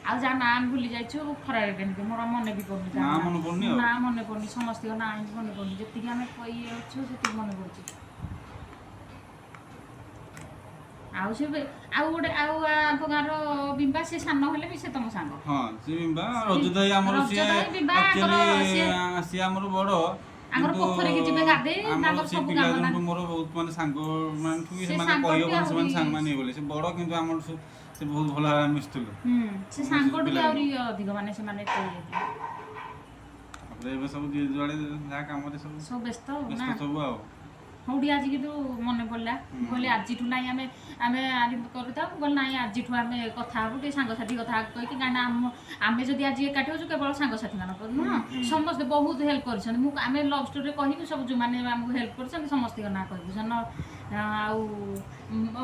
ଆଉ ଯାହା ନାଁ ଆମେ ଭୁଲି ଯାଇଛୁ, ଖରାପ କେମିତି ମୋର ମନେ ବି ପଡୁନି ନାଁ ମନେ ପଡୁନି ଆଉ। ନାଁ ମନେ ପଡୁନି, ସମସ୍ତଙ୍କ ନାଁ ହିଁ ମନେ ପଡୁନି। ଯେତିକି ଆମେ ଇଏ ଅଛୁ ସେତିକି ମନେ ପଡୁଛି। ଆଉ ସେ ଆଉ ଗୋଟେ ଆଉ ଆଙ୍କ ଗାଁର ବିମ୍ବା, ସେ ସାନ ହେଲେ ବି ସେ ତମ ସାଙ୍ଗ। ହଁ, ସେ ବିମ୍ବା, ରଜ ଦାଇ ଆମର। ରଜ ସିଏ ଦାଇ, ବିମ୍ବା, ଆକ୍ଚୁଆଲି ଆଙ୍କର ସିଏ- ସିଏ ଆମର ବଡ ଆଙ୍କର କିନ୍ତୁ ପୋଖରୀକି ଯିବେ ଗାଧେଇ, ଆମର ତାଙ୍କର ସେ ସବୁ କାମ ପିଲାଦିନଠୁ ନା- ମୋର ବହୁତ ମାନେ ସାଙ୍ଗ ମାନଠୁ ବି ସେ ସେମାନେ ସାଙ୍ଗଠୁ କହିହବନି ସେମାନେ ଆହୁରି- ସାଙ୍ଗମାନେ ବୋଲି। ସେ ବଡ କିନ୍ତୁ ଆମର ସେ ବହୁତ ଭଲ ଭାବରେ ଆମେ ମିଶୁଥିଲୁ। ହୁଁ, ସେ ସାଙ୍ଗଠୁ ବି ପିଲାଦିନୁ। ଆହୁରି ଅଧିକ ମାନେ ସେମାନେ ଏତେ ଇଏ ଥିଲେ। ତାପରେ ଏବେ ସବୁ ଯିଏ ଯୁଆଡେ ଯାହା କାମରେ ସବୁ ସବୁ ବ୍ୟସ୍ତ ଆଉ ନା। ବ୍ୟସ୍ତ ସବୁ ଆଉ। ହଉ ଟିକେ ଆଜି କିନ୍ତୁ ମନେ ପଡ଼ିଲା। ମୁଁ କହିଲି ଆଜିଠୁ ନାଇଁ ଆମେ ଆମେ ଆରମ୍ଭ କରୁଥାଉ। ମୁଁ କହିଲି ନାଇଁ, ଆଜିଠୁ ଆମେ କଥା ହବୁ ଟିକେ ସାଙ୍ଗସାଥି କଥା କହିକି, କାହିଁକିନା ଆମେ ଯଦି ଆଜି ଏକାଠି ହଉଛୁ କେବଳ ସାଙ୍ଗସାଥି ମାନଙ୍କ ନୁହଁ, ସମସ୍ତେ ବହୁତ ହେଲ୍ପ କରିଛନ୍ତି। ମୁଁ ଆମେ ଲଭ୍ ଷ୍ଟୋରିରେ କହିବୁ ସବୁ, ଯେଉଁମାନେ ଆମକୁ ହେଲ୍ପ କରିଛନ୍ତି ସମସ୍ତଙ୍କ ନାଁ କହିବୁ ସେନ। ଆଉ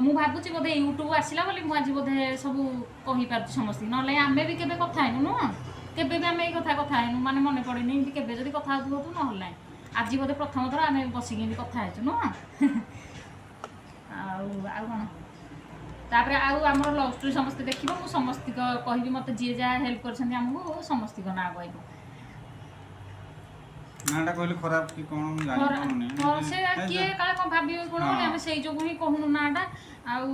ମୁଁ ଭାବୁଛି ବୋଧେ ୟୁଟ୍ୟୁବ୍ ଆସିଲା ବୋଲି ମୁଁ ଆଜି ବୋଧେ ସବୁ କହିପାରୁଛି ସମସ୍ତଙ୍କୁ, ନହେଲେ ଆମେ ବି କେବେ କଥା ହେଇନୁ ନୁହଁ। କେବେ ବି ଆମେ ଏଇ କଥା କଥା ହେଇନୁ, ମାନେ ମନେ ପଡ଼େନି ଏମିତି କେବେ। ଯଦି କଥା ହଉଥିବ ହଉଥିବ, ନହେଲେ ନାହିଁ। ଆଜି ବୋଧେ ପ୍ରଥମ ଥର ଆମେ ବସିକି ଏମିତି କଥା ହେଇଛୁ ନୁହଁ। ଆଉ ଆଉ କ'ଣ ତାପରେ ଆଉ ଆମର ଲଭ୍ ଷ୍ଟୋରି ସମସ୍ତେ ଦେଖିବ। ମୁଁ ସମସ୍ତଙ୍କ କହିବି, ମୋତେ ଯିଏ ଯାହା ହେଲ୍ପ କରିଛନ୍ତି ଆମକୁ ସମସ୍ତଙ୍କ ନାଁ କହିବୁ। ନାଁଟା କହିଲେ ଖରାପ କି କ'ଣ ମୁଁ ଜାଣିପାରୁନି। ସେ କିଏ କାଳେ କ'ଣ ଭାବିବେ କ'ଣ ବୋଲି ଆମେ ସେଇ ଯୋଗୁଁ ହିଁ କହୁନୁ ନାଁଟା। ଆଉ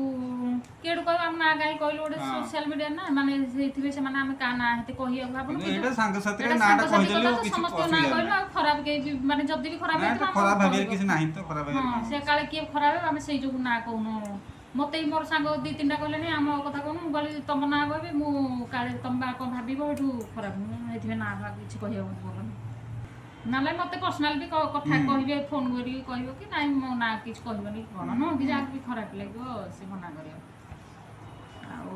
କିଏଠୁ କହିବ ଆମ ନାଁ କାହିଁ କହିଲୁ ଗୋଟେ ସୋସିଆଲ ମିଡ଼ିଆ ନା, ମାନେ ସେଇଥିରେ ସେମାନେ ଆମେ କାହା ନାଁ ହେତେ କହିବାକୁ ଭାବୁନୁ। କିନ୍ତୁ କିନ୍ତୁ ଏଇଟା ସାଙ୍ଗସାଥିରେ ଏଇଟା ନାଁଟା ସାଙ୍ଗସାଥି କହିଦେଲେ କଥା ତ କିଛି ସମସ୍ତଙ୍କ ନାଁ ଅସୁବିଧା କହିଲୁ ନାହିଁ। ଆଉ ଖରାପ କେହି ବି ମାନେ ଯଦି ବି ଖରାପ ନା ହେଇଥିବ ଏଟା ଆମକୁ ଖରାପ ଭାବିବାର କହିବ। କିଛି ନାହିଁ ତ, ଖରାପ ଭାବିବାର ହଁ କଣ ସେ ଅଛି? କାଳେ କିଏ ଖରାପ ହେବ, ଆମେ ସେଇ ଯୋଗୁଁ ନାଁ କହୁନୁ। ମତେ ବି ମୋର ସାଙ୍ଗ ଦି ତିନିଟା କହିଲେଣି ଆମ କଥା କହୁନୁ। ମୁଁ କହିଲି ତମ ନାଁ କହିବି ମୁଁ, କାଳେ ତମ ବା କ'ଣ ଭାବିବ ଏଠୁ ଖରାପ। ମୁଁ ସେଇଥିପାଇଁ ନାଁ ଫାଁ କିଛି କହିବାକୁ ଭଲ ନହେଲେ ମତେ ପର୍ସନାଲ ବି କଥା କହିବେ, ଫୋନ କରିକି କହିବ କି ନାଇଁ ମୋ ନାଁ କିଛି କହିବନି କି କ'ଣ ନୁହଁ କି, ଯାହାକୁ ବି ଖରାପ ଲାଗିବ ସେ ମନା କରିବ। ଆଉ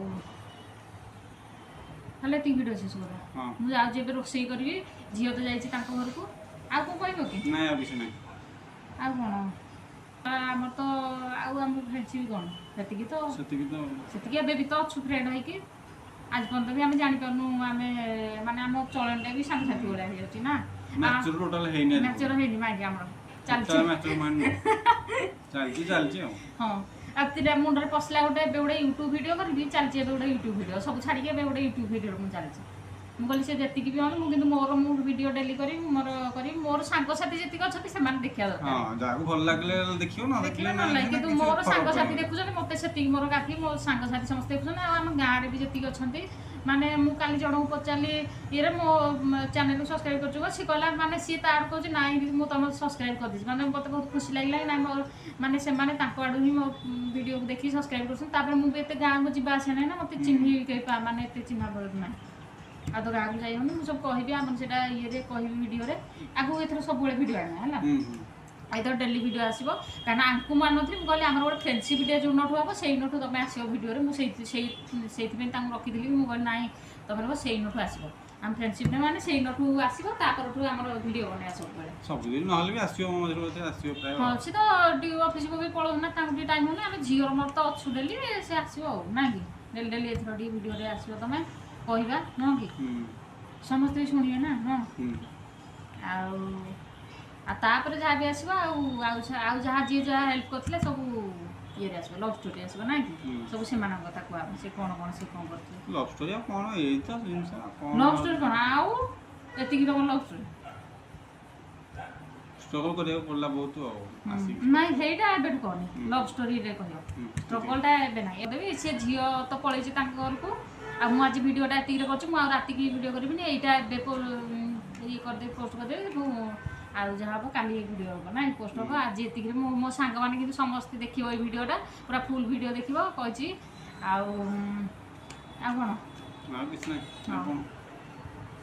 ହେଲେ ଏତିକି ଭିଡ଼ିଓ ଶେଷ କରିବା। ହଁ। ମୁଁ ଯାଉଛି ଏବେ ରୋଷେଇ କରିବି, ଝିଅ ତ ଯାଇଛି ତାଙ୍କ ଘରକୁ। ଆଉ କ'ଣ କହିବ କି? ନାଇଁ, ଆଉ କିଛି ନାହିଁ। ଆଉ କ'ଣ ଆମର ତ ଆଉ ଆମ ଫ୍ରେଣ୍ଡସିପ୍ କ'ଣ ସେତିକି ତ। ସେତିକି ତ। ସେତିକି ଏବେ ବି ତ ଅଛୁ ଫ୍ରେଣ୍ଡ ହେଇକି ଆଜି ପର୍ଯ୍ୟନ୍ତ ବି। ଆମେ ଜାଣିପାରୁନୁ ଆମେ ମାନେ ଆମ ଚଳନଟା ବି ସାଙ୍ଗସାଥି ଭଳିଆ ହେଇଯାଉଛି ନା। ମ୍ୟାଚୁର ଟୋଟାଲ ହେଇନି ଆଜି। ମ୍ୟାଚୁର ହେଇନି ମାଗି ଆମର, ଚାଲିଛି। ମ୍ୟାଚୁର ମାଇଣ୍ଡ ଚାଲିଛି ଚାଲିଛି ଆଉ। ହଁ, ଆଉ ତିଟା ମୁଣ୍ଡରେ ପଶିଲା ଗୋଟେ ଏବେ ଗୋଟେ ୟୁଟ୍ୟୁବ୍ ଭିଡ଼ିଓ କରିବି, ଚାଲିଛି ଏବେ ଗୋଟେ ୟୁଟ୍ୟୁବ୍ ଭିଡ଼ିଓ। ସବୁ ଛାଡ଼ିକି ଏବେ ଗୋଟେ ୟୁଟ୍ୟୁବ୍ ଭିଡ଼ିଓ ମୁଁ ଚାଲିଛି। ମୁଁ କହିଲି ସେ ଯେତିକି ବି ହଉ, ମୁଁ କିନ୍ତୁ ମୋର ମୁଁ ଭିଡ଼ିଓ ଡେଲି କରିବି, ମୁଁ ମୋର କରିବି। ମୋର ସାଙ୍ଗସାଥି ଯେତିକି ଅଛନ୍ତି ସେମାନେ ଦେଖିବା ଦରକାର। ହଁ, ଯାହାକୁ ଭଲ ଲାଗିଲେ ଦେଖିବ, ନ ଦେଖିଲେ ଦେଖିଲେ ନହେଲେ ନାହିଁ, ନାହିଁ, କିନ୍ତୁ କିଛି ମୋର ଫରକ ସାଙ୍ଗସାଥି ପଡିବନି। ଦେଖୁଛନ୍ତି ମୋତେ, ସେତିକି ମୋର କାଫି। ମୋ ସାଙ୍ଗସାଥି ସମସ୍ତେ ଦେଖୁଛନ୍ତି ଆଉ ଆମ ଗାଁରେ ବି ଯେତିକି ଅଛନ୍ତି। ମାନେ ମୁଁ କାଲି ଜଣଙ୍କୁ ପଚାରିଲି ଇଏରେ ମୋ ଚ୍ୟାନେଲକୁ ସବସ୍କ୍ରାଇବ୍ କରୁଛୁ କଣ? ସିଏ କହିଲା, ମାନେ ସିଏ ତା ଆଡ଼ୁ କହୁଛି ନାଇଁ ମୁଁ ତମ ସବସ୍କ୍ରାଇବ୍ କରିଦେଇଛି। ମାନେ ମୋତେ ବହୁତ ଖୁସି ଲାଗିଲା କି ନାଇଁ ମୋର ମାନେ ସେମାନେ ତାଙ୍କ ଆଡ଼ୁ ହିଁ ମୋ ଭିଡ଼ିଓକୁ ଦେଖିକି ସବସ୍କ୍ରାଇବ୍ କରୁଛନ୍ତି। ତାପରେ ମୁଁ ବି ଏତେ ଗାଁକୁ ଯିବା ଆସିବା ନାହିଁ ନା, ମୋତେ ଚିହ୍ନି କେହି ମାନେ ଏତେ ଚିହ୍ନା ପରିଚୟ ନାହିଁ ଆଉ ତ ଗାଁକୁ ଯାଇ ହଉନି। ମୁଁ ସବୁ କହିବି ଆମର ସେଇଟା ଇଏରେ କହିବି ଭିଡ଼ିଓରେ। ଆଗକୁ ଏଥର ସବୁବେଳେ ଭିଡ଼ିଓ ଆଣିବା ହେଲା। ହୁଁ ହୁଁ ଏଥର ଡେଲି ଭିଡ଼ିଓ ଆସିବ, କାରଣ ଆଙ୍କୁ ମୁଁ ଆଣିନଥିଲି। ମୁଁ କହିଲି ଆମର ଗୋଟେ ଫ୍ରେଣ୍ଡସିପ୍ ଡେ ଯେଉଁନଠୁ ହେବ ସେଇନଠୁ ତମେ ଆସିବ ଭିଡ଼ିଓରେ। ମୁଁ ସେଇଥିପାଇଁ ତାଙ୍କୁ ରଖିଥିଲି। ମୁଁ କହିଲି ନାଇଁ ତମେ ରହିବ, ସେଇନଠୁ ଆସିବ। ଆମ ଫ୍ରେଣ୍ଡସିପ୍ ଡେ ମାନେ ସେଇନଠୁ ଆସିବ, ତାପରଠୁ ଆମର ଭିଡ଼ିଓ ବନେଇବା ସବୁବେଳେ। ସବୁଦିନ ନହେଲେ ବି ଆସିବ, ମଝିରେ ମଝିରେ ଆସିବ ପ୍ରାୟ। ହଁ, ସେ ତ ଅଫିସ ବି ପଳଉଛନ୍ତି ନା, ତାଙ୍କୁ ଟିକେ ଟାଇମ୍ ହେଉନି। ଆମେ ଝିଅର ମୋର ତ ଅଛୁ ଡେଲି, ସେ ଆସିବ ଆଉ ନା କି ଡେଲି ଡେଲି ଏଥର ଟିକେ ଭିଡ଼ିଓରେ ଆସିବ ତମେ, କହିବା ନୁହଁ କି? ହୁଁ। ସମସ୍ତେ ବି ଶୁଣିବେ ନା। ହଁ। ହୁଁ। ଆଉ ଆଉ ତାପରେ ଯାହା ବି ଆସିବ ଆଉ ଆଉ ଆଉ ଯାହା ଯିଏ ଯାହା ହେଲ୍ପ କରିଥିଲେ ସବୁ ଇଏରେ ଆସିବ, ଲଭ୍ ଷ୍ଟୋରି ଆସିବ ନା କି? ହୁଁ। ସବୁ ସେମାନଙ୍କ କଥା କୁହା, ସେ କ'ଣ କ'ଣ ସେ କ'ଣ କରିଥିଲେ। ଲଭ୍ ଷ୍ଟୋରି ଆଉ କ'ଣ, ଏଇ ତ ଜିନିଷ ଆଉ କ'ଣ? ଲଭ୍ ଷ୍ଟୋରି କ'ଣ ଆଉ ଏତିକି ତମ ଲଭ୍ ଷ୍ଟୋରି? ଷ୍ଟ୍ରଗଲ୍ କରିବାକୁ ପଡ଼ିଲା ବହୁତ ଆଉ ଆସିକି। ନାଇଁ, ସେଇଟା ଏବେଠୁ କହନି, ଲଭ୍ ଷ୍ଟୋରିରେ କହିବ। ଷ୍ଟ୍ରଗଲ୍ଟା ଏବେ ନାହିଁ। ଏବେ ବି ସେ ଝିଅ ତ ପଳେଇଛି ତାଙ୍କ ଘରକୁ। ଆଉ ମୁଁ ଆଜି ଭିଡ଼ିଓଟା ଏତିକିରେ କରୁଛି। ମୁଁ ଆଉ ରାତିକି ଭିଡ଼ିଓ କରିବିନି। ଏଇଟା ଏବେ ଇଏ କରିଦେବି, ପୋଷ୍ଟ କରିଦେବି ମୁଁ। ଆଉ ଯାହା ହବ କାଲି ଭିଡ଼ିଓ ହବ ନାଇଁ, ପୋଷ୍ଟ ହବ। ଆଜି ଏତିକିରେ ମୁଁ ମୋ ସାଙ୍ଗମାନେ କିନ୍ତୁ ସମସ୍ତେ ଦେଖିବ ଏଇ ଭିଡ଼ିଓଟା, ପୁରା ଫୁଲ୍ ଭିଡ଼ିଓ ଦେଖିବ କହିଛି। ଆଉ ଆଉ କ'ଣ? ଆଉ କିଛି ନାହିଁ, ଆଉ କ'ଣ?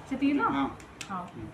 ସେତିକି ତ। ହଁ। ହଉ। ହୁଁ।